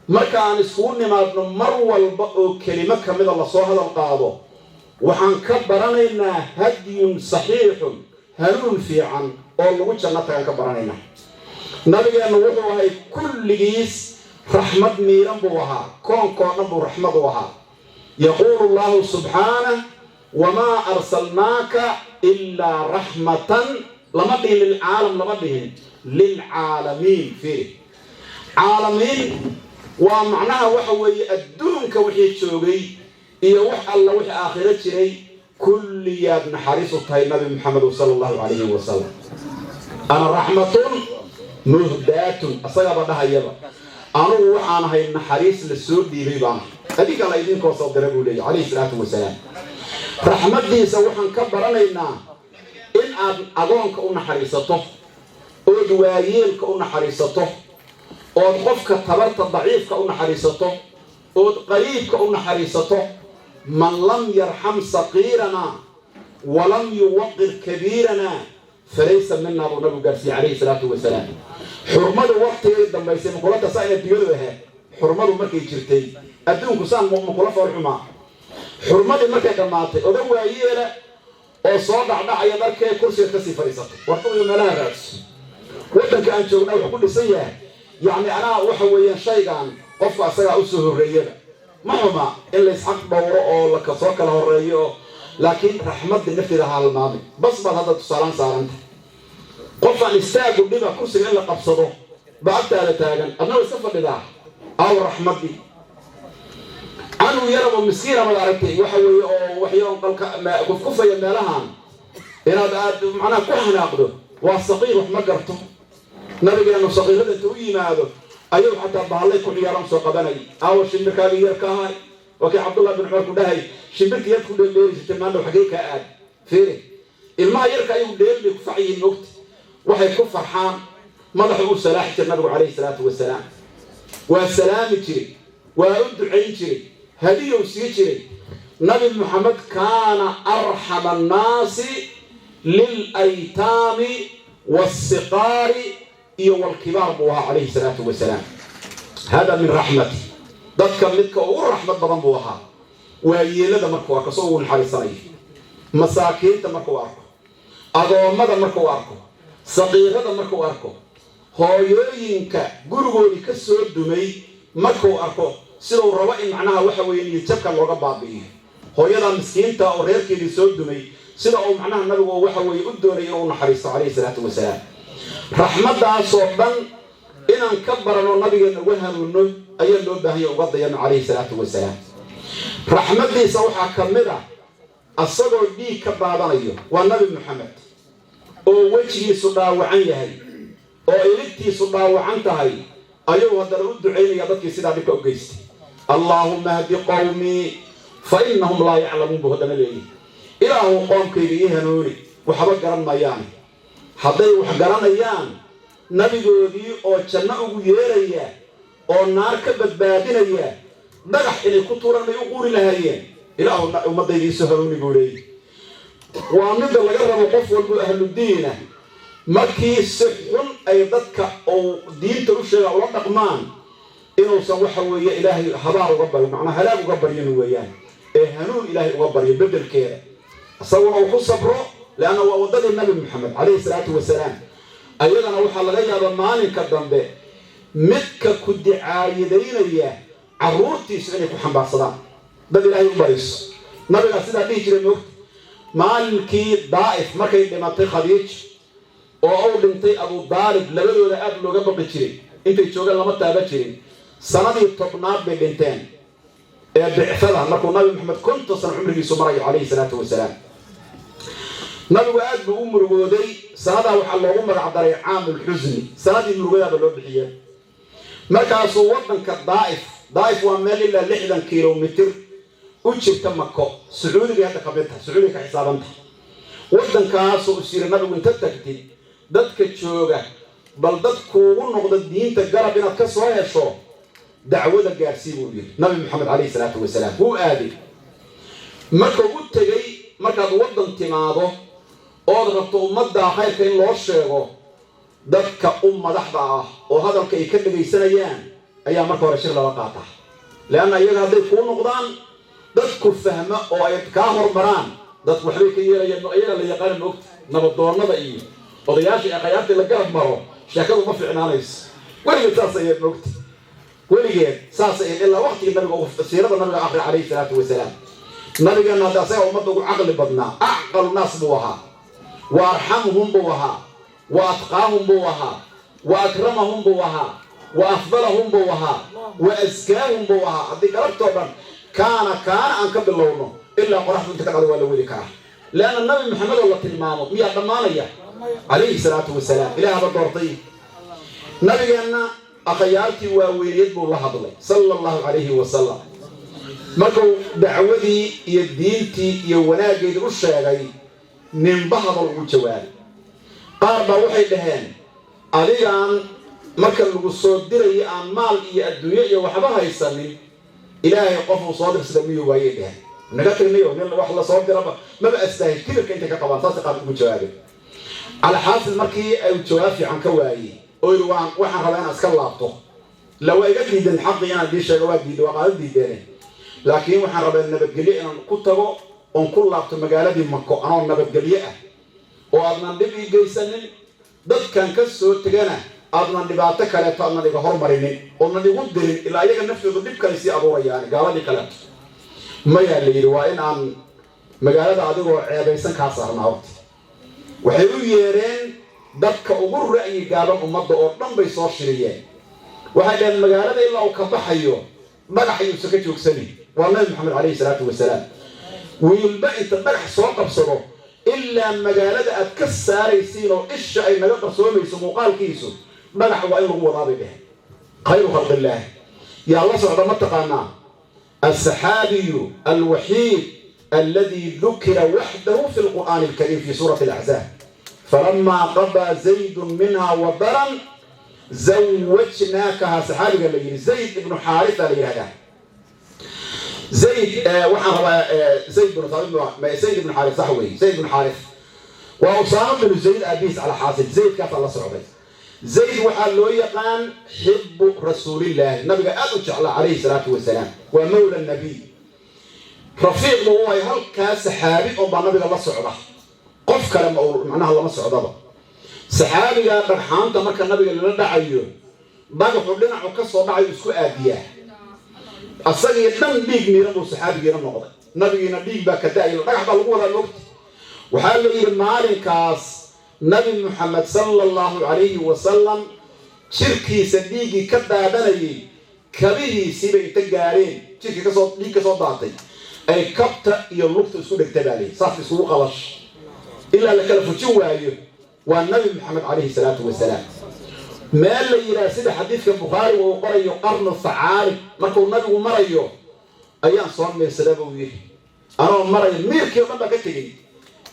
marka aan iskugu nimaadno, mar walba oo kelimo ka mida lasoo hadal qaado, waxaan ka baranaynaa hadyun saxiixun, hanuun fiican oo lagu janno tagaan ka baranaynaa. Nabigeennu wuxuu ahay kulligiis raxmad miiran buu ahaa, koonkoo dhan buu raxmad u ahaa. Yaquulu Allahu subxaanah: "Wamaa arsalnaaka ilaa raxmatan." Lama dhihin lilcaalam, lama dhihin lilcaalamiin. Fiiri, caalamiin waa macnaha waxa weeye adduunka wixii joogay iyo wax alla wixii aakhiro jiray, kulliyaad naxariis u tahay Nabi Maxamedu sala Allahu calayhi wasalam. "Ana raxmatun muhdaatun," asagaaba dhahayaba, "anugu waxaan ahay naxariis la soo dhiibay baan adinka la idinkoo soo dira," buu leeyahy calayhi salaatu wasalaam. Raxmaddiisa waxaan ka baranaynaa in aad agoonka u naxariisato, ood waayeelka u naxariisato, ood qofka tabarta daciifka u naxariisato, ood qariibka u naxariisato. Man lam yarxam saqiirana walam yuwaqir kabiirana falaysa minna, buu nabigu gaarsiiyey calayhi salaatu wasalaam. Xurmadu waqtigay dambaysay makulata saa inay dunyadu ahayd. Xurmadu markay jirtay adduunku saan makula foolxumaa. Xurmadii markay dhammaatay, oda waayeela oo soo dhacdhacaya markay kursiga kasii fadhiisatay, warduyo meelaha raadso. Waddanka aan joognaa wuxuu ku dhisan yahay, yacni anaa waxa weeyaan shaygan qofku asagaa usoo horreeyaba. Ma xuma in la isxaq dhowro oo la soo kala horreeyo, laakiin raxmadda nafteeda ha halmaamay. Bas baad hadda tusaalaan saaranta, qofaan istaagu dhiba kursiga in la qabsado ba agtaada taagan, adna wa iska fadhidaa. Aw raxmaddii canug yarabo miskiina baad aragtay, waxa weeye oo waxyoon qalka kufkufaya meelahan, inaad aad macnaha ku xanaaqdo. Waa saqiir, wax ma garto. Nabigeenu saqiirada inta u yimaado ayuu xataa bahallay ku ciyaaran soo qabanay. Aawa shimbirkaagii yarka ahay? Waa kii Cabdullah bin Cumar ku dhahay: "Shimbirkii yad ku dheeldheeli jirtay maandhow xaggee kaa aad?" Fiiri, ilmaha yarka ayagu dheel bay ku fac yihiin, mogta waxay ku farxaan. Madaxu u salaaxi jira nabigu calayhi salaatu wasalaam, waa salaami jiray, waa u ducayn jiray, hadiyow sii jiray. Nabi Muxamed kaana arxama annaasi lilaytaami waasiqaari iyo walkibaar buu ahaa calayhi salaatu wasalaam. Hada min raxmati. Dadka midka ugu raxmad badan buu ahaa. Waa yeelada markuu arko soo ugu naxariisanayo, masaakiinta markuu arko, agoommada markuu arko, saqiirada markuu arko, hooyooyinka gurigoodii ka soo dumay markuu arko, siduu rabo in macnaha waxa weeye niyadjabka looga baabi'iyo hooyadaa miskiinta oo reerkeedii soo dumay, sida uu macnaha nabigu waxa weeye u doonay inuu naxariisto calayhi salaatu wasalaam. Raxmaddaasoo dhan inaan ka barano, nabigeena uga hanuunno ayaa loo baahanya, uga dayano calayhi salaatu wasalaam. Raxmaddiisa waxaa ka mid ah asagoo dhiig ka daadanayo, waa Nabi Maxamed, oo wejigiisu dhaawacan yahay oo iligtiisu dhaawacan tahay, ayuu haddana u ducaynaya dadkii sidaa dhibka u geystay. "Allaahumma hdi qowmii fa innahum laa yaclamuun," buu haddana leeyahy. "Ilaahu qoomkayga ii hanuuni, waxba garan maayaan." Hadday wax garanayaan, nabigoodii oo janno ugu yeeraya oo naar ka badbaadinaya, dhagax inay ku tuuraan bay u quuri lahaayeen. "Ilaahu ummadayda iisoo hanuuni," buu leeyahy. Waa midda laga rabo qof walbo ahludiina, markii si xun ay dadka uu diinta u sheega ula dhaqmaan, inuusan waxa weeye Ilaahay habaar uga baryo, macnaa halaag uga baryan weeyaan, ee hanuun Ilaahay uga baryo beddelkeeda, isaguna uu ku sabro, leanna waa waddadii Nabi Maxamed calayhi salaatu wasalaam. Ayadana waxaa laga yaabaa maalinka dambe midka ku dicaayadaynaya carruurtiisu inay ku xambaarsadaan dad Ilaahay u bariso. Nabigaa sidaa dhihi jiray, moogta maalinkii Daa'if markay dhimatay Khadiij oo uu dhintay Abu Daalib, labadooda aad looga baqi jiray, intay joogaan lama taaba jirin. Sanadii 10aad bay dhinteen ee bicfada, markuu Nabi Maxamed 50 sano cumrigiisu marayo calayhi salaatu wasalaam. Nabigu aad buu u murugooday. Sanadaa waxaa loogu magac daray caamulxusni, sanadii murugadaaba loo bixiyey. Markaasuu waddanka Daa'if, Daa'if waa meel ilaa 60 kilomitir u jirta Mako, Sacuudigay hadda ka mid tahay, Sacuudiga ka xisaabanta. Waddankaasuu is yiri nabigu inta tagtid dadka jooga, bal dad kuugu noqda diinta garab inaad ka soo hesho, dacwada gaarsii, buu yiri Nabi Maxamed calayhi salaatu wasalaam. Wuu aaday. Markuu u tegey, markaad waddan timaado ood rabto ummaddaa khayrka in loo sheego, dadka u madaxda ah oo hadalka ay ka dhagaysanayaan ayaa marka hore shir lala qaataa, leanna iyaga hadday kuu noqdaan dadku fahma oo ay kaa hormaraan, dadku waxbay ka yeelayaan. Iyaga la yaqaana, moogta nabadoonnada iyo odayaasha ee khayaartii la garab maro, sheekadu ma fiicnaanayso. Weligeed saas ayaad moogta, weligeed saas ayayd ilaa waqtigii nabiga. Siirada nabiga akri calayhi salaatu wasalaam. Nabigeena hadda asaga ummadda ugu caqli badnaa, acqalu naas buu ahaa, wa arxamuhum buu ahaa, wa atqaahum buu ahaa, wa akramahum buu ahaa, wa afdalahum buu ahaa, wa askaahum buu ahaa. Haddii galabtoo dhan kaana kaana aan ka bilowno ilaa qoraxdu inta ka dhacdo, waa la weli karaa, leanna Nabi Maxamed oo la tilmaamo miyaa dhammaanaya calayhi salaatu wasalaam? Ilaahba doortay nabigeenna. Akhayaartii waaweyniyad buu la hadlay sala allahu calayhi wasalam. Markuu dacwadii iyo diintii iyo wanaaggeedii u sheegay, ninba hadal ugu jawaabay. Qaar baa waxay dhaheen: "Adigaan marka lagu soo dirayo aan maal iyo adduunyo iyo waxba haysanin, Ilaahay qofuu soo dirsada miyuu waayay?" dheheen. Naga tagnayo nin wax la soo diraba maba astaahil. Kibirka intay ka qabaan saasay qaar ugu jawaabeen. Alxaasil, markii ay jawaab fiican ka waayey oo yidhi waan waxaan rabaa inaan iska laabto, la waa iga diideen xaqii inaan dii sheego, waa diiday, waa qaada diideene, laakiin waxaan rabaa nabadgelyo inaan ku tago oon ku laabto magaaladii Mako anoo nabadgelyo ah oo aadnan dhib ii geysanin, dadkan ka soo tegana aadnan dhibaato kaleeto aadnan iga hormarinin oodnan igu dirin, ilaa iyaga naftoodu dhib kale sii abuurayaan gaaladii kaleeto. Mayaa la yidhi, waa in aan magaalada adigoo ceebaysan kaa saarnaa. Horta waxay u yeereen dadka ugu ra'yi gaaban ummadda oo dhan bay soo shiriyeen. Waxay dhaheen, magaalada ilaa uu ka baxayo dhagax ayuusan ka joogsanin. Waa Nabi Maxamed calayhi salaatu wasalaam. Wiilba inta dhagax soo qabsado ilaa magaalada aad ka saaraysiin oo isha ay naga qarsoomayso muuqaalkiisu, dhagax waa in lagu wadaa, bay dheheen. Khayru khalqillaahi yaa la socda? Ma taqaanaa? الصحابي الوحيد الذي ذكر وحده في القرآن الكريم في سورة الأحزاب: فلما قضى زيد منها وطرا زوجناكها. صحابي قال لي زيد بن حارثة لي هذا زيد waxaan rabaa زيد بن ثابت، زيد بن حارث، صح وي، زيد بن حارث وأسامة بن زيد أبيس. على حاصل زيد كاف الله صعبي. زيد waxaa loo yaqaan حب رسول الله، nabiga aad u jeclaa calayhi salaatu wasalaam, waa mawla nabiy, rafiiq buu waay. Halkaa saxaabi oo baa nabiga la socda, qof kale ma macnaha lama socdaba. Saxaabiga dhagxaanta marka nabiga lala dhacayo, dhagaxu dhinacu ka soo dhacayo isku aadiyaa, asagii dhan dhiig miiran buu saxaabigiina noqday. Nabigiina dhiig baa ka da'aya, dhagax baa lagu wadaa mogta. Waxaa la yidhi maalinkaas Nabi Muxamed sala allahu calayhi wasalam jirkiisa dhiiggii ka daadanayay kabihiisiibay inta gaareen, jirkii kasoo dhiig ka soo daatay ay kabta iyo lugta isku dhegta baa layidhi, saas iskugu qalash ilaa la kala fujin waayo. Waa Nabi Maxamed calayhi salaatu wasalaam. Meel la yidhaha, sida xadiidka Bukhaariga uu qorayo, Qarnu Thacaalib markuu nabigu marayo ayaan soo miirsada, buu yidhi, anoo maraya miirkii o dhan baa ka tegey.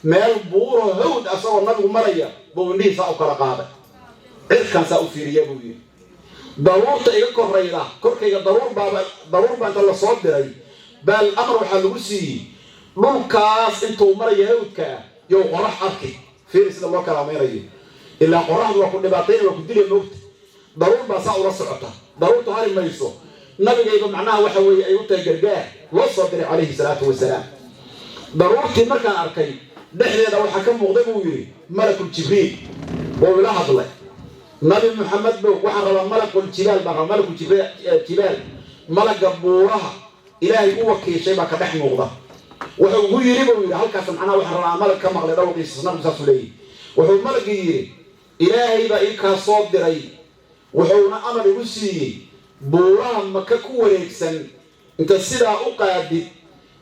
Meel buuro hawd asagoo nabigu maraya buu indhihii saa u kala qaaday, cirkan saa u fiiriya, buu yidhi, daruurta iga korayda, korkayga daruur baaba, daruur baa inta lasoo diray baal amar waxaa lagu siiyey dhulkaas intuu maraya hawdka ah yow qorax arki. Fiiri sida loo kalaamaynayo, ilaa qoraxdu waa ku dhibaatayna, waa ku dilaya moogta. Daruur baa saa ula socota, daruurtu hari mayso. Nabigayba macnaha waxa weeye ay u tahay gargaar loo soo diray calayhi salaatu wasalaam. Daruurtii markaan arkay dhexdeeda waxaa ka muuqday, buu yidhi, Malakul Jibriil oo ila hadlay. Nabi Maxamed bow, waxaan rabaa malakul jibaal baan rabaa, malakul jibaal, malaga buuraha Ilaahay u wakiishay baa ka dhex muuqda. Wuxuu ugu yidhi, buu yidhi, halkaas macnaha waxaan rabaa malag ka maqlay dhawqiisa. Nabigu saasuu leeyahy. Wuxuu malagii yidhi, Ilaahay baa ii kaa soo diray, wuxuuna amar igu siiyey buuraha Maka ku wareegsan inta sidaa u qaadid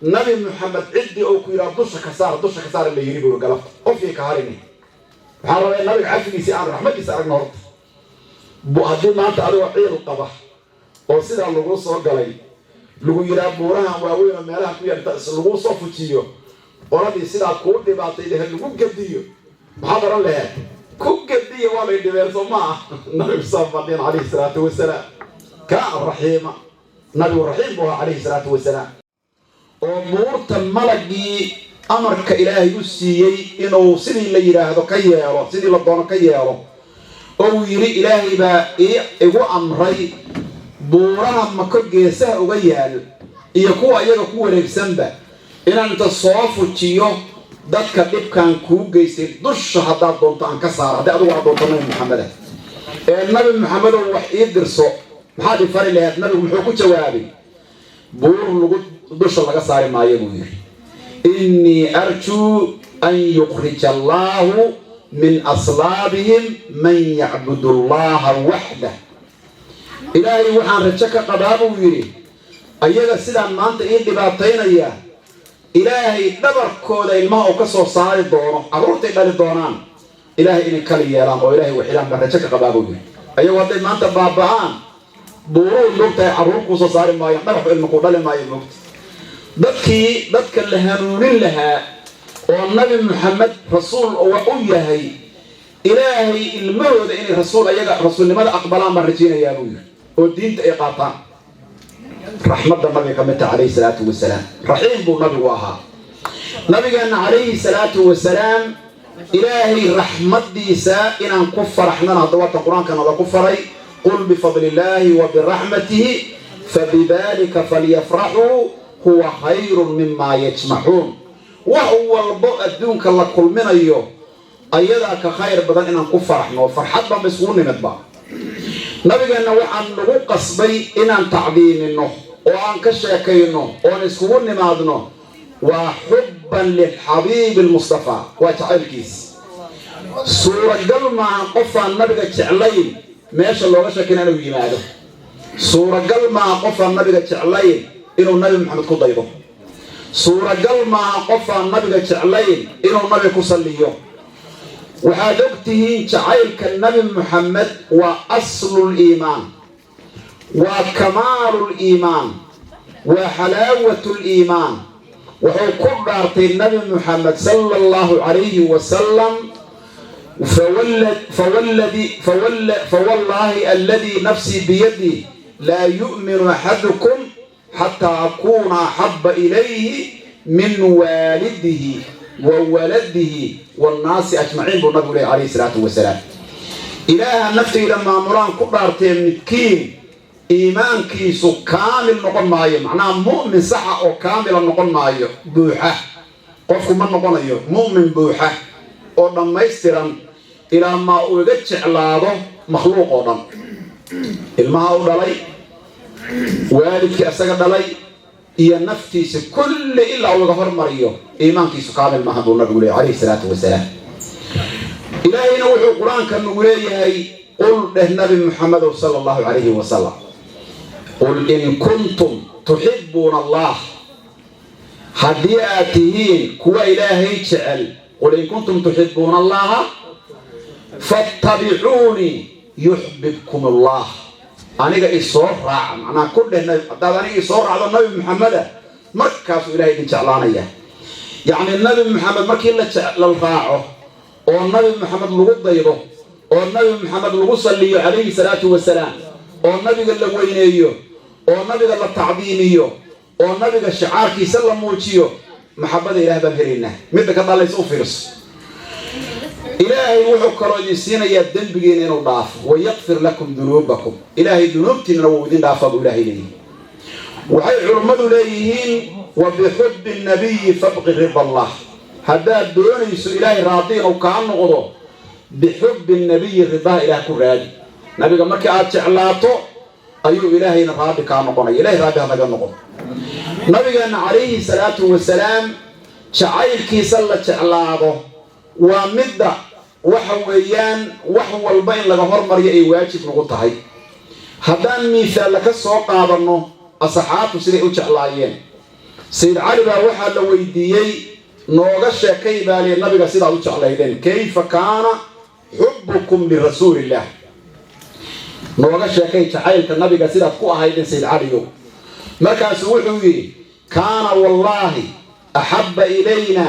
Nabi Maxamed ciddii oo ku yidhaha dusha ka saar, dusha ka saar la yidhi, buu galabta qofkii ka harini. Waxaan rabaa in nabiga cafigiisa aan raxmadiisa aragno. Horta haddii maanta adigoo ciil qaba oo sidaa laguu soo galay lagu yidhaha buurahan waaweyn oo meelaha ku yaal laguu soo fujiyo, qoladii sidaa kuu dhibaatay lehe lagu gediyo, maxaad oran laheed? Ku gediya, waa lay dhibeen, soo ma ah? Nabigu saa fadhiyan calayhi salaatu wasalaam. Kaana raxiima, nabigu raxiim buu ahaa calayhi salaatu wasalaam. Oo buurta malagii amarka Ilaahay u siiyey inuu sidii la yidhaahdo ka yeelo, sidii la doono ka yeelo, oo uu yidhi, Ilaahay baa igu amray buuraha Mako geesaha uga yaal iyo kuwa iyaga ku wareegsanba inaan inta soo fujiyo dadka dhibkan kuu geystay dusha haddaad doonto aan ka saaro, haddii adigu aad doonto Nabi Maxameda ee Nabi Maxamedow wax ii dirso, maxaad i fari laheed? Nabigu muxuu ku jawaabay? Buur lagu dusha laga saari maayo, buu yidhi. إني أرجو أن يخرج الله من أصلابهم من يعبد الله وحده. Ilaahay waxaan rajo ka qabaa, buu yidhi, ayaga sidaan maanta ii dhibaataynaya Ilaahay dhabarkooda ilmaha uu ka soo saari doono, carruurtay dhali doonaan Ilaahay inay kali yeelaan oo Ilaahay waxidaan baan rajo ka qabaa, buu yidhi. Ayagu hadday maanta baaba'aan, buuruhu moogtahay carruur kuu soo saari maayaan, dhagaxu ilma kuu dhali maayo moogta. Dadkii dadka la hanuunin lahaa oo Nabi Maxamed rasuul u yahay, Ilaahay ilmahooda inay rasuul ayaga rasuulnimada aqbalaan baan rajaynayaa, buu yidhi, oo diinta ay qaataan. Raxmadda nabiga ka mid taha calayhi salaatu wasalaam. Raxiim buu nabigu ahaa, nabigeenna calayhi salaatu wasalaam. Ilaahay raxmaddiisa inaan ku faraxnana hadda waata Qur-aanka nala ku faray: "Qul bifadli illaahi wa biraxmatihi fabidalika falyafraxuu huwa khayrun mima yajmacuun." Wax walbo adduunka la kulminayo ayadaa ka khayr badan inaan ku faraxno. Farxad baanba iskugu nimidba. Nabigeenna waxaan nagu qasbay inaan tacdiimino oo aan ka sheekayno oon iskugu nimaadno waa xubban lilxabiibi almustafaa, waa jacaylkiis. Suuragal maaha qofaan nabiga jeclayn meesha looga sheekayna inuu yimaado. Suuragal maaha qofaan nabiga jeclayn inuu Nabi Maxamed ku daydo. Suuragal maaha qofaan nabiga jeclayn inuu nabiga ku salliyo. Waxaad og tihiin jacaylka Nabi Muxamed waa aslul iimaan, waa kamaalul iimaan, waa xalaawatul iimaan. Wuxuu ku dhaartay Nabi Muxamed sala allahu calayhi wasalam: "Fawallaahi alladii nafsii biyadih laa yu'minu axadukum xataa akuuna axabba ilayhi min waalidihi wa waladihi wannaasi ajmaciin," buu nabigu lehy calayhi salaatu wasalaam. Ilaaha naftayda maamulaan ku dhaartee, midkiin iimaankiisu kaamil noqon maayo, macnaha mu'min saxa oo kaamila noqon maayo, buuxa qofku ma noqonayo mu'min buuxa oo dhammaystiran ilaa maa uu iga jeclaado makhluuq oo dhan, ilmaha u dhalay, waalidkii asaga dhalay iyo naftiisa kulli, ilaa uu iga hormariyo iimaankiisu kaamil maaha, buu nabigu leeyay calayhi salaatu wasalaam. Ilaahayna wuxuu Qur-aanka nagu leeyahay: "Qul," dheh Nabi Muxamedow sala allahu calayhi wasalam, "qul in kuntum tuxibbuuna Allah," haddii aad tihiin kuwa Ilaahay jecel, "qul in kuntum tuxibbuuna Allaha fattabicuunii yuxbibkum Allah." Aniga isoo raaca, macnaha ku dheh, haddaad aniga isoo raacdo, Nabi Maxameda, markaasuu Ilahay idin jeclaanaya. Yacni Nabi Maxamed markii la raaco oo Nabi Maxamed lagu daydo oo Nabi Maxamed lagu salliyo calayhi salaatu wasalaam oo nabiga la weyneeyo oo nabiga la tacdiimiyo oo nabiga shicaarkiisa la muujiyo, maxabada Ilaah baan helaynaa. Midda ka dhalaysa u fiirso: Ilaahay wuxuu kaloo idin siinayaa dembigiina inuu dhaafo, "wayakfir lakum dunuubakum." Ilaahay dunuubtiinana wuu idin dhaafaa, buu Ilaahay leeyihi. Waxay culummadu leeyihiin: "Wa bixubbi nabiyi fabqi rida Allah." Haddaad doonayso Ilaahay raadi inuu kaa noqdo, bixubbi nabiyi ridaha Ilaah ku raadi. Nabiga markii aad jeclaato ayuu Ilaahayna raadi kaa noqonaya. Ilahay raadi ha naga noqdo. Nabigeenna calayhi salaatu wasalaam jacaylkiisa la jeclaado waa midda waxa weeyaan wax walba in laga hormariyo ay waajib nagu tahay. Haddaan miisaalla ka soo qaadanno asxaabtu siday u jeclaayeen, Sayid Cali baa waxaa la weydiiyey: "Nooga sheekay," baa lihi, "nabiga sidaad u jeclaydeen. Kayfa kaana xubbukum lirasuuliillah? Nooga sheekay jacaylka nabiga sidaad ku ahaydeen, Sayid Caliyow." Markaasuu wuxuu yidhi: "Kaana wallaahi axabba ilayna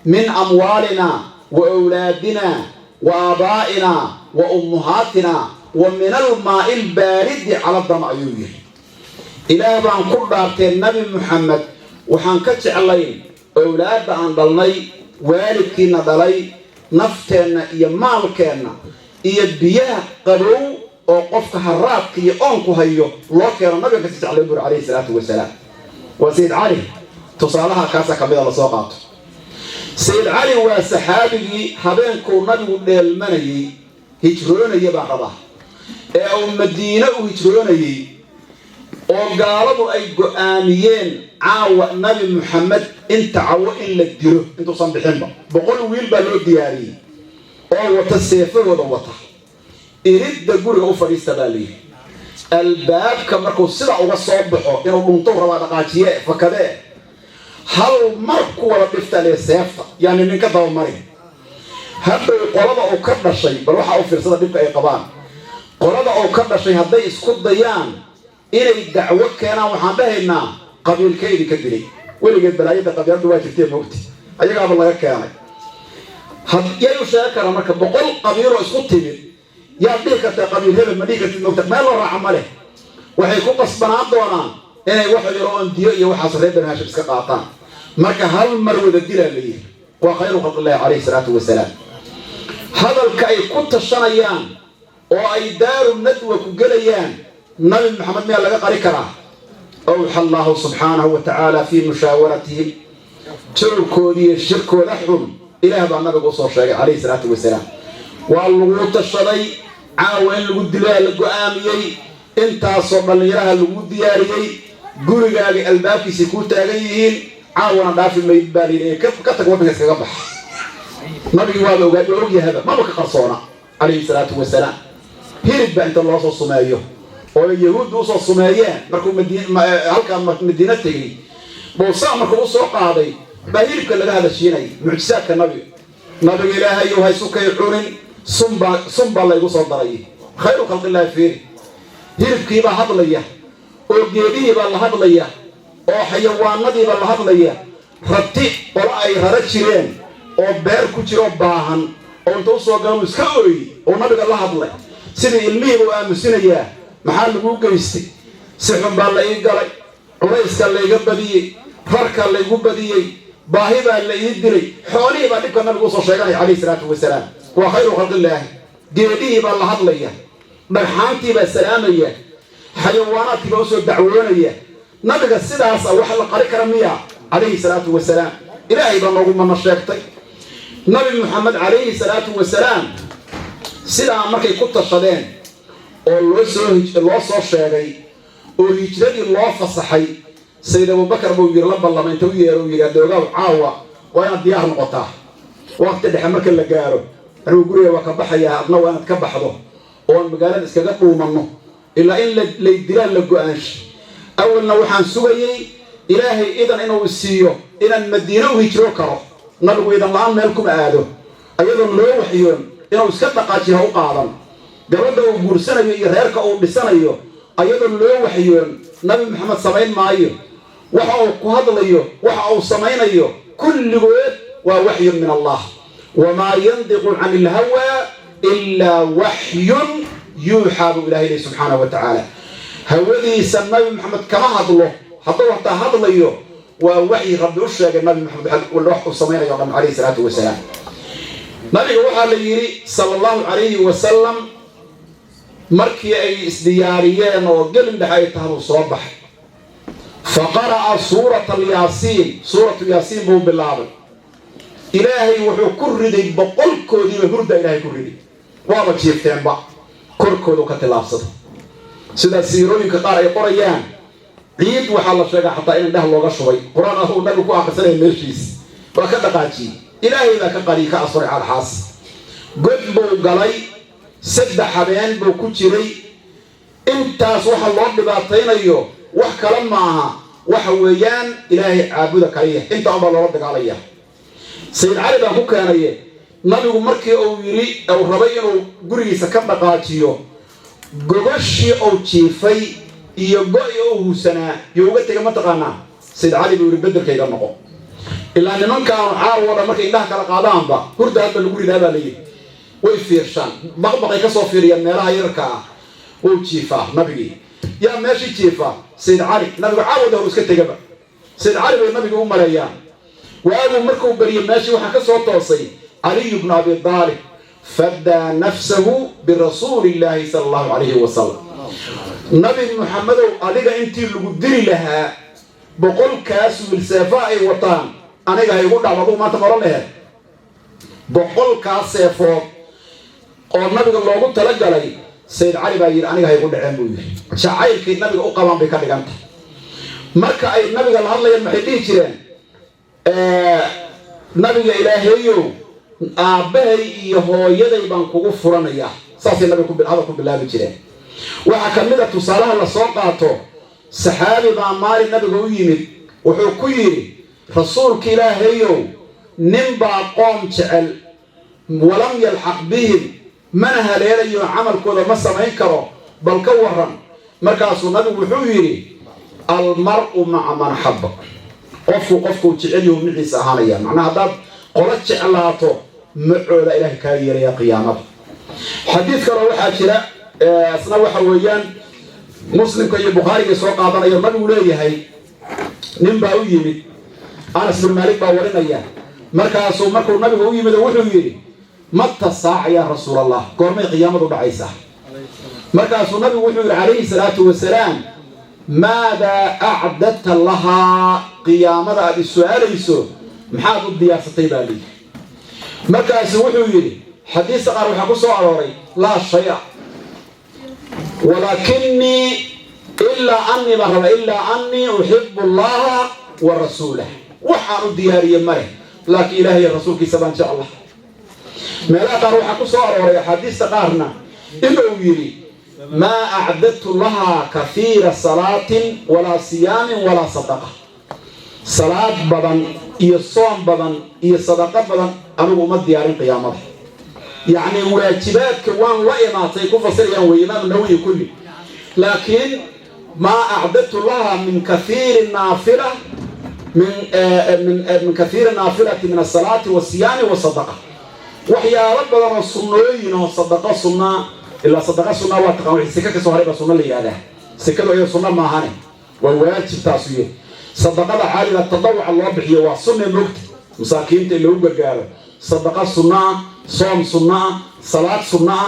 min amwaalina wa awlaadina wa aabaa'ina wa ummuhaatina wa min almaa'i albaaridi cala dam," ayuu yidhi. "Ilaah baan ku dhaartee, Nabi Muxamed waxaan ka jeclayn owlaadda aan dhalnay, waalidkiina dhalay, nafteenna iyo maalkeenna iyo biyaha qabow oo qofka haraadka iyo oonku hayo loo keeno nabiga kasi jeclayn," buri calayhi salaatu wasalaam. Waa Sayid Cali, tusaalaha kaasa ka mida lasoo qaato. Sayid Cali waa saxaabigii habeenkuu nabigu dheelmanayey, hijroonaya baan rabaa, ee uu Madiine u hijroonayey oo gaaladu ay go-aamiyeen caawa Nabi Muxamed inta cawo in la dilo intuusan bixinba. 100 wiil baa loo diyaariyey oo wata seefahooda wata. "Iridda guriga u fadhiista," baa layidhi. Albaabka markuu sida uga soo baxo, inuu dhuntow rabaa, dhaqaajiye fakadee, hal mar ku wada dhifta lee seefta, yaani ninka dabamarin. Hadhow qolada uu ka dhashay, bal waxaa u fiirsada dhibka ay qabaan qolada uu ka dhashay, hadday isku dayaan inay dacwo keenaan, waxaan dhahaynaa qabiilkee idinka dilay. Weligeed balaayada qabiiladu waa jirtee, moogti ayagaaba laga keenay. Yay u sheegi karaa marka 100 qabiiloo isku timid? Yaad dhihi kartaa qabiil hebel? Ma dhihi kartid, moogta. Meel loo raaca ma leh. Waxay ku qasbanaan doonaan Inay wax yaro oon diyo iyo waxaas reer Banu Haashim iska qaataan. Marka hal mar wada dilaa la yidhi. Waa khayru khalqillahi calayhi salaatu wasalaam. Hadalka ay ku tashanayaan oo ay Daaru Nadwa ku gelayaan, Nabi Maxamed miyaa laga qari karaa? Awxa Allahu subxaanahu wa tacaala fii mushaawaratihim. Jawrkoodii iyo shirkooda xun Ilaah baa nabiga usoo sheegay calayhi salaatu wasalaam. Waa lagu tashaday, caawa in lagu dilaa la go'aamiyey, intaasoo dhallinyaraha lagu diyaariyey, gurigaaga albaabkiisay kuu taagan yihiin, caawana dhaafi mayd baa layidhi. Ka tag waddanka, iskaga bax. Nabigi waaba ogaa, waa ogyahaba, maba ka qarsoona calayhi salaatu wasalaam. Hilib baa inta loo soo sumeeyo oo Yahuudda usoo sumeeyeen, markuu halkaa Madiino tegey, bowsaa markuu usoo qaaday baa hilibka laga hadashiinay. Mucjisaadka nabiga: "Nabiga Ilaahayow, haysu kay cunin, sunbaa, sun baa laygu soo daray." Khayru khalqillaahi, fiiri, hilibkiibaa hadlaya oo geedihiibaa la hadlaya oo xayawaanadiibaa la hadlaya. Rati qolo ay rara jireen oo beer ku jiroo baahan oo inta usoo gala uu iska ooyey oo nabiga la hadlay, sidii ilmihiiba u aamusinayaa. "Maxaa laguu geystay?" "Si xun baa la ii galay, culayska layga badiyey, rarka laygu badiyey, baahi baa la ii dilay." Xoolihii baa dhibka nabiga usoo sheeganaya calayhi salaatu wasalaam. Waa khayru khalqillaahi. Geedihii baa la hadlaya, dhagxaantii baa salaamaya, xayawaanaadkii baa usoo dacwoonaya nabiga. Sidaasa wax la qari kara miya calayhi salaatu wasalaam? Ilaahay baa noogu mana sheegtay Nabi Muxamed calayhi salaatu wasalaam. Sidaa markay ku tashadeen oo loo soo sheegay oo hijradii loo fasaxay, Sayid Abubakar buu yiri, la ballamay, inta u yeero uu yidhi: "Adoogaw, caawa waa inaad diyaar noqotaa. Waqti dhexe marka la gaaro, anigu guriga waa ka baxayaa, adna waa inaad ka baxdo oon magaalada iskaga dhuumanno, ilaa in lay dilaan la go'aanshay. Awalna waxaan sugayey Ilaahay idan inuu siiyo inaan Madiine u hijro karo. Nabigu idan la'aan meel kuma aado, ayadoon loo waxyoon inuu iska dhaqaajiyo ha u qaadan. Gabadha uu guursanayo iyo reerka uu dhisanayo ayadoon loo waxyoon Nabi Maxamed samayn maayo. Waxa uu ku hadlayo, waxa uu samaynayo, kulligood waa waxyun min Allah. Wamaa yandiqu cani ilhawaa ilaa waxyun yuuxaa," buu Ilahay lehy subxaanahu wa tacaala. Hawadiisa Nabi Maxamed kama hadlo. Hadduu hataa hadlayo, waa waxyi Rabbi u sheegay Nabi Maxamed wax uu samaynayo o dhan calayhi salaatu wasalaam. Nabiga waxaa la yidhi sala Allahu calayhi wasalam, markii ay isdiyaariyeen oo gelin dhexe ay tahabuu soo baxay. Fa qara'a suurata Alyaasiin, Suuratu Yaasiin buu bilaabay. Ilaahay wuxuu ku riday 100koodiiba hurda. Ilaahay ku riday, waaba jiifteenba, korkoodu ka tillaabsaday. Sida siirooyinka qaar ay qorayaan, ciid waxaa la sheegaa xataa in indhaha looga shubay Qur-aan ah uu nabigu ku akhrisanaya meeshiis. Waa ka dhaqaajiyey, Ilaahay baa ka qariyey, ka asuray cadxaas. God buu galay, 3 habeen buu ku jiray. Intaas waxa loo dhibaataynayo wax kale maaha, waxa weeyaan Ilaahay caabuda kaliya. Intaa unbaa loola dagaalaya. Sayid Cali baan ku keenaye, nabigu markii uu yidhi uu rabay inuu gurigiisa ka dhaqaajiyo, gogashii uu jiifay iyo go'i uu husanaa iyo uga tegay, mataqaanaa? Sayid Cali buu yidhi: "Beddelkayga noqo, ilaa nimankaanu caawa dhan markay indhaha kala qaadaanba hurda hadba lagu ridaa," baa layidhi. Way fiirshaan, baqbaqay ka soo fiiriyaan meelaha yararka ah. Wuu jiifaa nabigii. Yaa meeshii jiifaa? Sayid Cali. Nabigu caawada hor iska tegaba, Sayid Cali bay nabiga u maleeyaan. Waaguu markuu bariyey, meeshii waxaa ka soo toosay Caliyu bnu Abi Aalib. Fadaa nafsahu birasuuli illaahi sala Allahu calayhi wasalam. "Nabi Muxamedow, adiga intii lagu dili lahaa 100kaas wiil seefa ay wataan, aniga ha igu dhacdo." Adugu maanta maran laheed 100kaas seefood oo nabiga loogu talagalay? Sayid Cali baa yidhi: "Aniga ha igu dhaceen," buu yidhi. Jacaylkay nabiga u qabaan bay ka dhigan tahay. Marka ay nabiga la hadlayaan, maxay dhihi jireen? "Nabiga Ilaahayow, aabbahay iyo hooyaday baan kugu furanayaa." Saasay nabiga hadal ku bilaabi jireen. Waxaa ka mid a tusaalaha la soo qaato, saxaabi baa maalin nabiga u yimid. Wuxuu ku yidhi: "Rasuulka Ilaahayow, nin baa qoom jecel, walam yalxaq bihim, mana haleelayo, camalkooda ma samayn karo, bal ka waran?" Markaasuu nabigu wuxuu yidhi: "Almar'u maca man axabba." Qofku qofkuu jecel yahu miciisa ahaanaya. Macnaha, haddaad qolo jeclaato, macooda Ilaahay kaa yeelaya qiyaamada. Xadiid kaloo waxaa jira, isna waxa weeyaan Muslimka iyo Bukhaariga soo qaadanaya, nabigu leeyahay, nin baa u yimid, Anas bin Maalik baa warinaya. Markaasuu markuu nabigu u yimid wuxuu yidhi: "متى الساعة يا رسول الله?" Goormay qiyaamadu dhacaysaa? Markaasuu nabigu wuxuu yidhi calayhi salaatu wasalaam: "ماذا أعددت لها?" Qiyaamada aad is-su-aalayso maxaad u diyaarsatay baa layidhi. Markaasuu wuxuu yidhi, xadiista qaar waxaa ku soo arooray: "لا شيء ولكني إلا أني" baan rabaa, "إلا أني أحب الله ورسوله." Waxaan u diyaariye ma leh, laakiin Ilaahay rasuulkiisa baan jecla. Meelaha qaar waxaa ku soo arooray axaadiista qaarna inuu yidhi: "ما أعددت لها كثير صلاة ولا صيام ولا صدقة." Salaad badan iyo soom badan iyo sadaqo badan anigu uma diyaarin qiyaamada. Yacni waajibaadka waan la imaatay ku fasirayaan wey Imaam Nawowi kulli, laakiin "ما أعددت لها من كثير نافلة من كثير نافلة من الصلاة والصيام والصدقة." Waxyaalo badan oo sunnooyin oo sadaqo sunnaa, ilaa sadaqa sunnaa waa taqaan, wixii seka ka soo haray baa sunno la yihahdaa. Sekadu iyada sunno maahane, waa waajib taasu yahay. Sadaqada caadiga tadawuca loo bixiyo waa sunne, mogta masaakiinta in lagu gargaaro. Sadaqa sunnaa, soom sunnaa, salaad sunnaa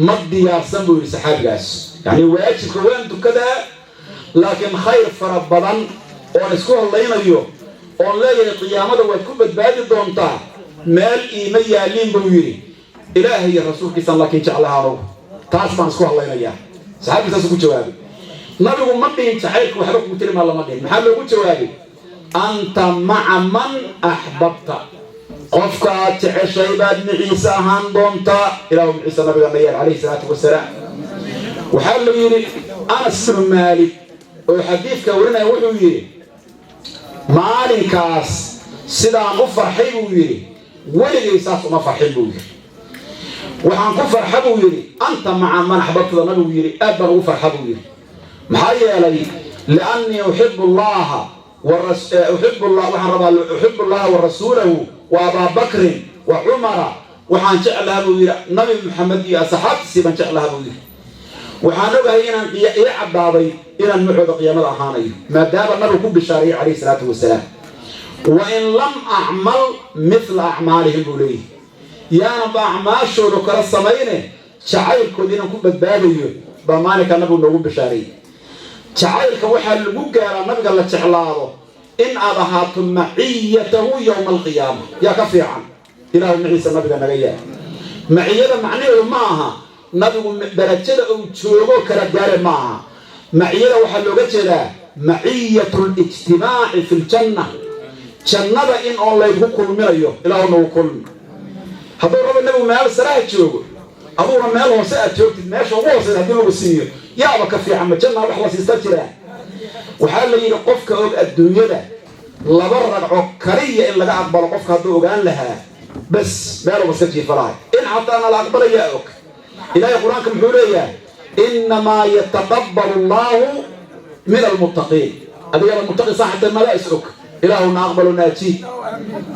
ma diyaarsan buu yidhi saxaabigaas. Yacni waajibka waan tukadaa, laakiin khayr fara badan oon isku hadlaynayo oon leeyahay qiyaamada waad ku badbaadi doontaa meel iima yaaliin buu yidhi. Ilaahay iyo rasuulkiisaan laakiin jeclaha anugu, taas baan isku hadlaynayaa. Saxaabiga saasuu ku jawaabay. Nabigu ma dhihin jacaylka waxba kugu tiri maa, lama dhihin. Maxaa loogu jawaabay? "أنت مع من أحببت." Qofka aad jeceshay baad miciise ahaan doontaa. Ilaahu miciise nabiga na yeel calayhi salaatu wasalaam. Waxaa la yidhi, Anas bnu Maalik oo xadiidka warinaya wuxuu yidhi: "Maalinkaas sidaan u farxay," buu yidhi, "weligay saas uma farxin," buu yidhi. "Waxaan ku farxa," buu yidhi, "أنت مع من أحببت" da nabigu yidhi aad baan ugu farxa, buu yidhi. Maxaa yeelay, "لأني أحب الله أحب الله," waxaan rabaa, "أحب الله ورسوله وأبا بكر وعمر." Waxaan jeclaha, buu yidhi, Nabi Maxamed iyo asxaabtiisii baan jeclaha, buu yidhi. Waxaan ogahay inaan ii caddaaday inaan macooda qiyaamada ahaanayo, maadaama nabigu ku bishaareeyey calayhi salaatu wasalaam. "وإن لم أعمل مثل أعمالهم," buu leeyahy, yaanaba acmaashooda kala samayne, jacaylkooda inaan ku badbaadayo baa maalinkaa nabigu noogu bishaareeyey. Jacaylka waxaa lagu gaaraa nabiga la jeclaado in aad ahaato معيته يوم القيامة. Yaa ka fiican? Ilaahu maciisa nabiga naga yaa. Maciyada macnaheedu ma aha nabigu darajada uu joogo kala gaare ma aha. Maciyada waxaa looga jeedaa معية الاجتماع في الجنة, jannada in oon laydku kulminayo. Ilaahu nagu kulmi. Hadduu rabo nabigu meel saraha joogo, aduuna meel hoose aad joogtid, meesha ugu hooseysa haddii lagu siiyo, yaaba ka fiican. Ma jannaa wax la siista jiraa? Waxaa la yidhi, qofka og adduunyada laba ragco kaliya in laga aqbalo, qofka hadduu ogaan lahaa, bas meeluba iska jiifa lahay. In xataana la aqbalayaa og. Ilaahay Qur-aanka muxuu leeyahay? "إنما يتقبل الله من المتقين." Adigana muttaqi saaxata mala is og. Ilaahuna aqbalo, naajiib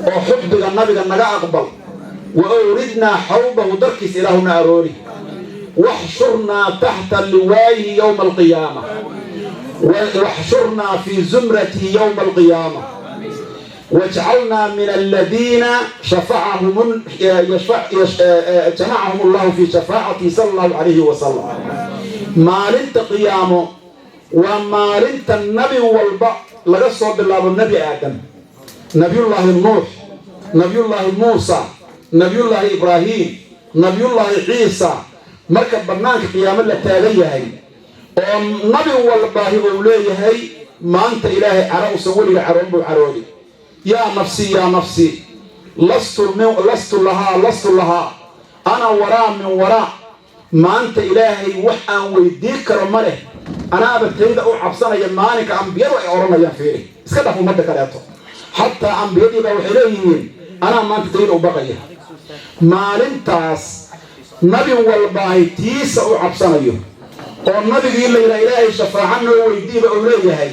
oo xubbiga nabiga naga aqbal. وأوردنا حوضه, darkiis ilaahuna aroori. واحشرنا تحت لوائه يوم القيامة, واحشرنا في زمرته يوم القيامة, واجعلنا من الذين شفعهم يشفع يش جمعهم الله في شفاعته صلى الله عليه وسلم. Maalinta qiyaamo waa maalinta nabi walba, laga soo bilaabo Nebi Aadam, Nabiyullaahi Nuux, Nabiyullaahi Muusa, Nabiyullaahi Ibraahim, Nabiyullaahi Ciisa, marka bannaanka qiyaamo la taagan yahay oo nabi walbaahi uu leeyahay maanta Ilaahay caro usan weliga caroon buu caroodi. "يا نفسي يا نفسي لست لها لست لها أنا وراء من وراء." Maanta Ilaahay wax aan weydiin karo ma leh, anaaba tayda u cabsanaya. Maalinka ambiyadu ay odhanayaan, fiiri, iska dhaf ummadda kaleeto, xataa ambiyadii baa waxay leeyihiin anaa maanta tayda u baqaya. Maalintaas nabi walbaahi tiisa u cabsanayo oo nabigii la yidhaha Ilaahay shafaaco noo weydiiba uu leeyahay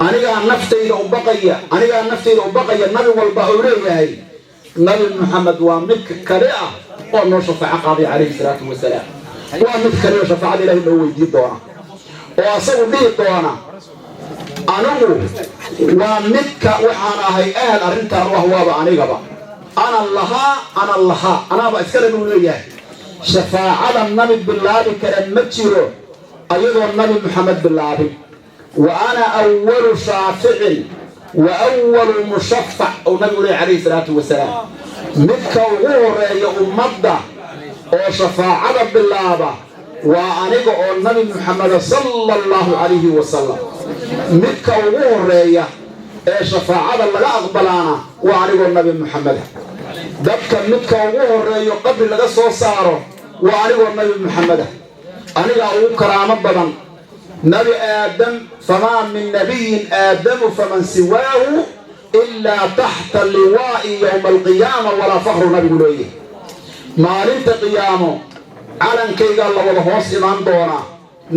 anigaa naftayda u baqaya, anigaa naftayda u baqaya, nabi walba uu leeyahay, Nabi Maxamed waa midka kale ah oo noo shafaaco qaaday calayhi salaatu wasalaam. Waa mid kale oo shafaacada Ilahay noo weydiin doona. Oo asagu dhihi doona: "Anigu waa midka waxaan ahay ahal arrintaan u ah, waaba anigaba, ana lahaa, ana lahaa, anaaba iskale," buu leeyahay. Shafaacada nabi bilaabi kara ma jiro ayadoo Nabi Muxamed bilaabin. "Wa ana awalu shaaficin wa awalu mushafac," ou nabigu leeyahy calayhi salaatu wasalaam. Midka ugu horeeya ummadda oo shafaacada bilaaba waa aniga oo Nabi Muxameda sala Allahu calayhi wasalam. Midka ugu horeeya ee shafaacada laga aqbalaana waa anigoo Nabi Muxameda. Dadka midka ugu horeeyo qabri laga soo saaro waa anigoo Nabi Muxameda. Anigaa ugu karaamo badan Nabi Aadam. "Famaa min nabiyin Aadamu faman siwaahu ilaa taxta liwaa'i yowma alqiyaama walaa fakhru," nabigu leeyahy. Maalinta qiyaamo calankaygaa la wada hoos imaan doonaa.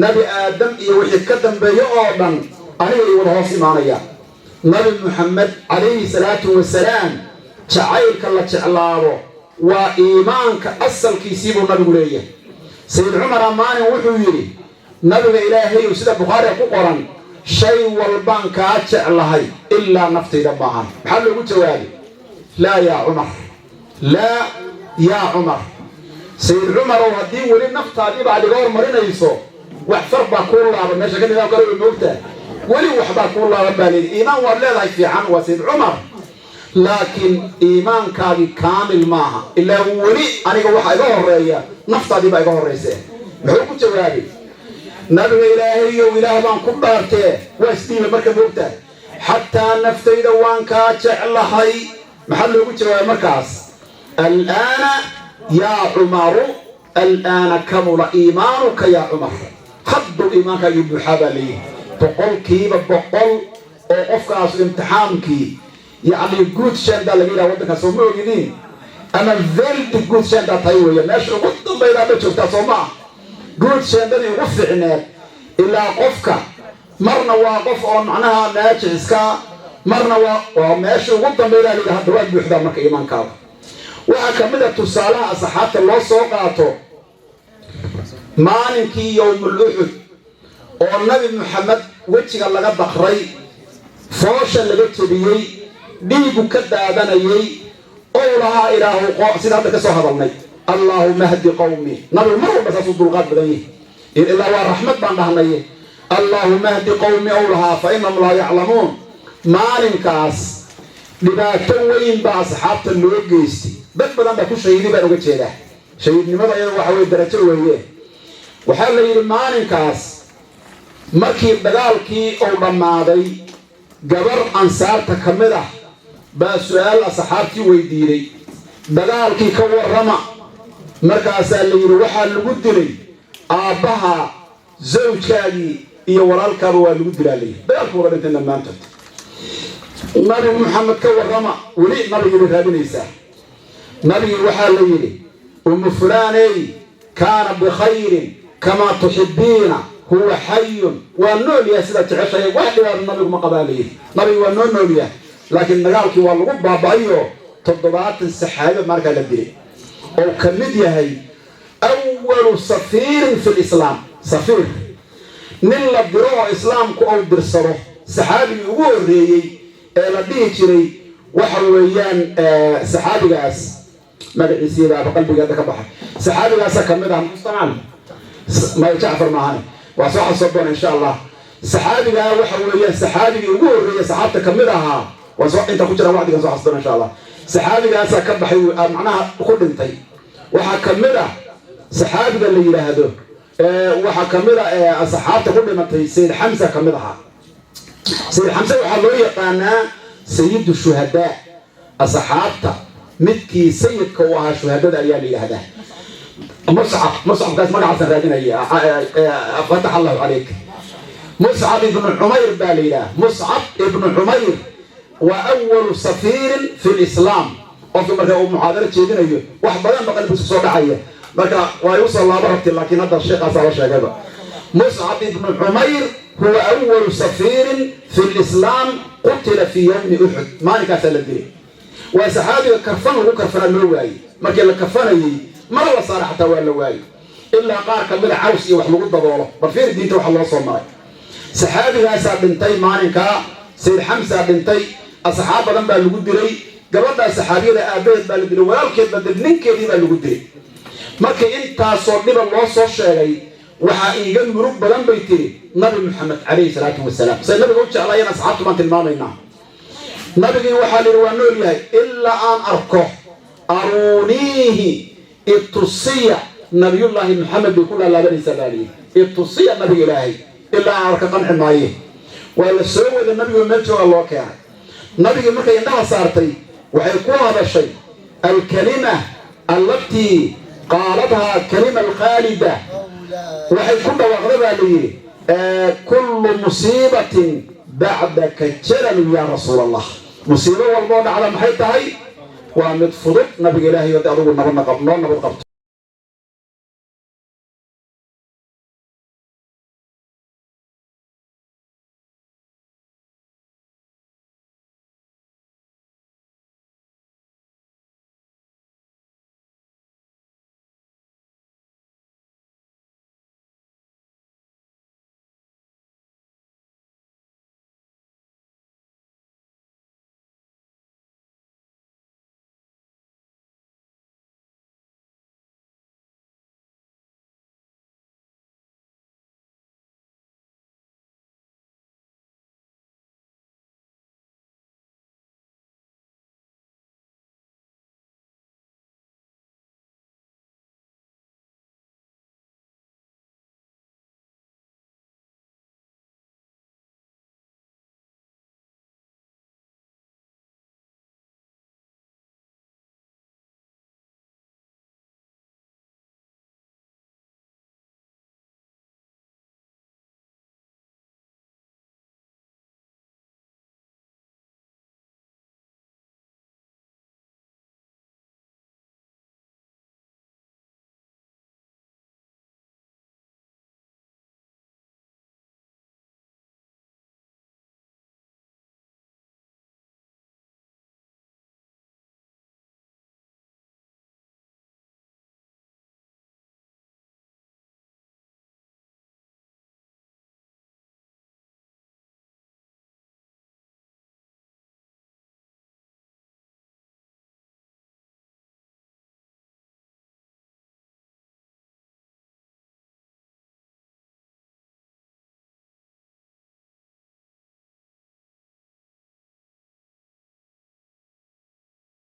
Nabi Aadam iyo wixii ka dambeeya oo dhan aniga i wada hoos imaanaya. Nabi Muxamed calayhi salaatu wasalaam jacaylka la jeclaado waa iimaanka asalkiisii, buu nabigu leeyahay. Sayid Cumar amaanin wuxuu yidhi: "Nabiga Ilaahayu," sida Bukhaariga ku qoran, "shay walbaan kaa jeclahay ilaa naftayda maahan." Maxaa loogu jawaabay? "Laa yaa Cumar, laa yaa Cumar." Sayid Cumarow, haddii weli naftaadii baad iga hormarinayso, wax far baa kuu laaban meesha ka nidaam kale way moogtaa, weli waxbaa kuu laaban baa layidhi. Iimaan waad leedahay fiican, waa Sayid Cumar, laakiin iimaankaagii kaamil maaha ilaa weli aniga waxaa iga horeeya naftaadii baa iga horrayse. Muxuu ku jawaabay? "Nabiga Ilaahayow, Ilaah baan ku dhaartee," waa isdhiiba marka moogtaa, "xataa naftayda waan kaa jeclahay." Maxaa loogu jawaabay markaas? "Alaana yaa Cumaru, alaana kamula iimaanuka yaa Cumar." Hadduu iimaankaagii buuxaa baa layidhi, 100%, oo qofkaasu imtixaankii, yacni godkänd baa laga yidhaha waddankaas, soo ma ogidin? Ama väldigt godkänd aa tahay weeye, meesha ugu dambaydaa ma joogtaa, soo ma ah? Godkänd-adii ugu fiicneed. Ilaa qofka marna waa qof oo macnaha naajix iska, marna waa meesha ugu dambaydaa la yidhaha. Hadda waad buuxdaa marka iimaankaada. Waxaa ka mid a tusaalaha asxaabta loo soo qaato maalinkii yowmul Uxud oo Nabi Muxamed wejiga laga daqray, foosha laga jebiyey, dhiigu ka daadanayay, ou lahaa Ilaahu, sida hadda ka soo hadalnay, "Allaahuma hdi qawmi." Nabigu mar walba saasuu dulqaad badan yihi, ilaa waa raxmad baan dhahnay. "Allaahuma hdi qawmi," ou lahaa, "fa innahum laa yaclamuun." Maalinkaas dhibaato weyn baa asxaabta loo geystay. Dad badan baa ku shahiiday baan uga jeedaa. Shahiidnimada iyada waxa weye darajo weeye. Waxaa la yidhi maalinkaas markii dagaalkii uu dhammaaday, gabar ansaarta ka mid ah baa su-aal asxaabtii weydiiday: "Dagaalkii ka warrama." Markaasaa la yidhi: "Waxaa lagu dilay aabbaha, zawjkaagii iyo walaalkaaba waa lagu dilaa," layidhi. Dagaalku wada dhinteen dhammaantood. "Nabi Muxamed ka warrama." Weli nabigii bay raadinaysaa. Nabigii waxaa la yidhi: "Umu fulaaney, kaana bikhayrin kamaa tuxibbiina, huwa xayun." Waa nool yahay sidaad jeceshahay, wax dhibaata nabigu ma qabaa layidhi. Nabigu waa noo nool yahay, laakiin dagaalkii waa lagu baaba'ayo. 70 saxaabi markaa la dilay, oo ka mid yahay awalu safiirin fi lislaam, safiir nin la diro oo islaamku ou dirsado, saxaabigii ugu horreeyey ee la dhihi jiray waxa weeyaan saxaabigaas magaciisiibaaba qalbigeeda ka baxay. Saxaabigaasa ka mid ah mustacaan may Jacfar maahane, waa soo xasuusan doona insha Allah. Saxaabigaa waxa weeyaan saxaabigii ugu horreeyey saxaabta ka mid ahaa. Waa soo inta ku jira wacdigan soo xasuusan insha Allah. Saxaabigaasaa ka baxay, macnaha ku dhintay. Waxaa ka mid ah saxaabiga la yidhaahdo, waxaa ka mid a saxaabta ku dhimatay Sayid Xamsa ka mid ahaa. Sayid Xamse waxaa loo yaqaanaa sayidu shuhadaa, asxaabta midkii sayidka u ahaa shuhadada ayaa la yidhaahdaa. Muscab, Muscabkaas magacaasaan raadinaya, fatax Allahu calayk. Muscab ibnu Cumayr baa la yidhaha. Muscab ibnu Cumayr waa awalu safiirin fi lislaam. Qofka marka uu muxaadaro jeedinayo wax badan ba qalbigiisa soo dhacaya, marka waa igu soo laabo rabti, laakiin hadda sheekaasaa la sheegayba. Muscab ibnu Cumayr huwa awalu safiirin fi lislaam qutila fi yowmi Uxud. Maalinkaasaa la dilay. Waa saxaabiga karfan lagu karfanaa loo waayey. Markii la karfanayey mara la saara xataa waa la waayey. Ilaa qaar ka mida caws iyo wax lagu daboolo. Bal fiir diinta waxa loo soo maray. Saxaabigaasaa dhintay maalinkaa, Sayid Xamsaa dhintay, asxaab badan baa lagu dilay. Gabadhaa saxaabiyada aabbaheed baa la dilay, walaalkeed baa dilay, ninkeedii baa lagu dilay. Markii intaasoo dhiba loo soo sheegay, waxaa iiga murug badan, bay tiri, Nabi Maxamed calayhi salaatu wasalaam. Say nabiga u jeclaayeen asxaabtu baan tilmaamaynaa. Nabigii waxaa la yidhi waa nool yahay. Ilaa aan arko, aruuniihi, itusiya Nabiyullaahi Maxamed, bay ku laalaabanaysaa baa layidhi. Itusiya nabiga Ilaahay, ilaa aan arka qanci maaye. Waa la soo wada, nabigu meel jooga loo keenay. Nabigii markay indhaha saartay, waxay ku hadashay alkalima allatii qaaladhaa, kalima alkhaalida. Waxay ku dhawaaqda baa la yidhi: kullu musiibatin bacdaka jalalu yaa rasuul Allah. Musiibo walboo dhacda maxay tahay? Waa mid fudud, nabiga Ilaahay, hadda adigu nabad noo nabad qabto.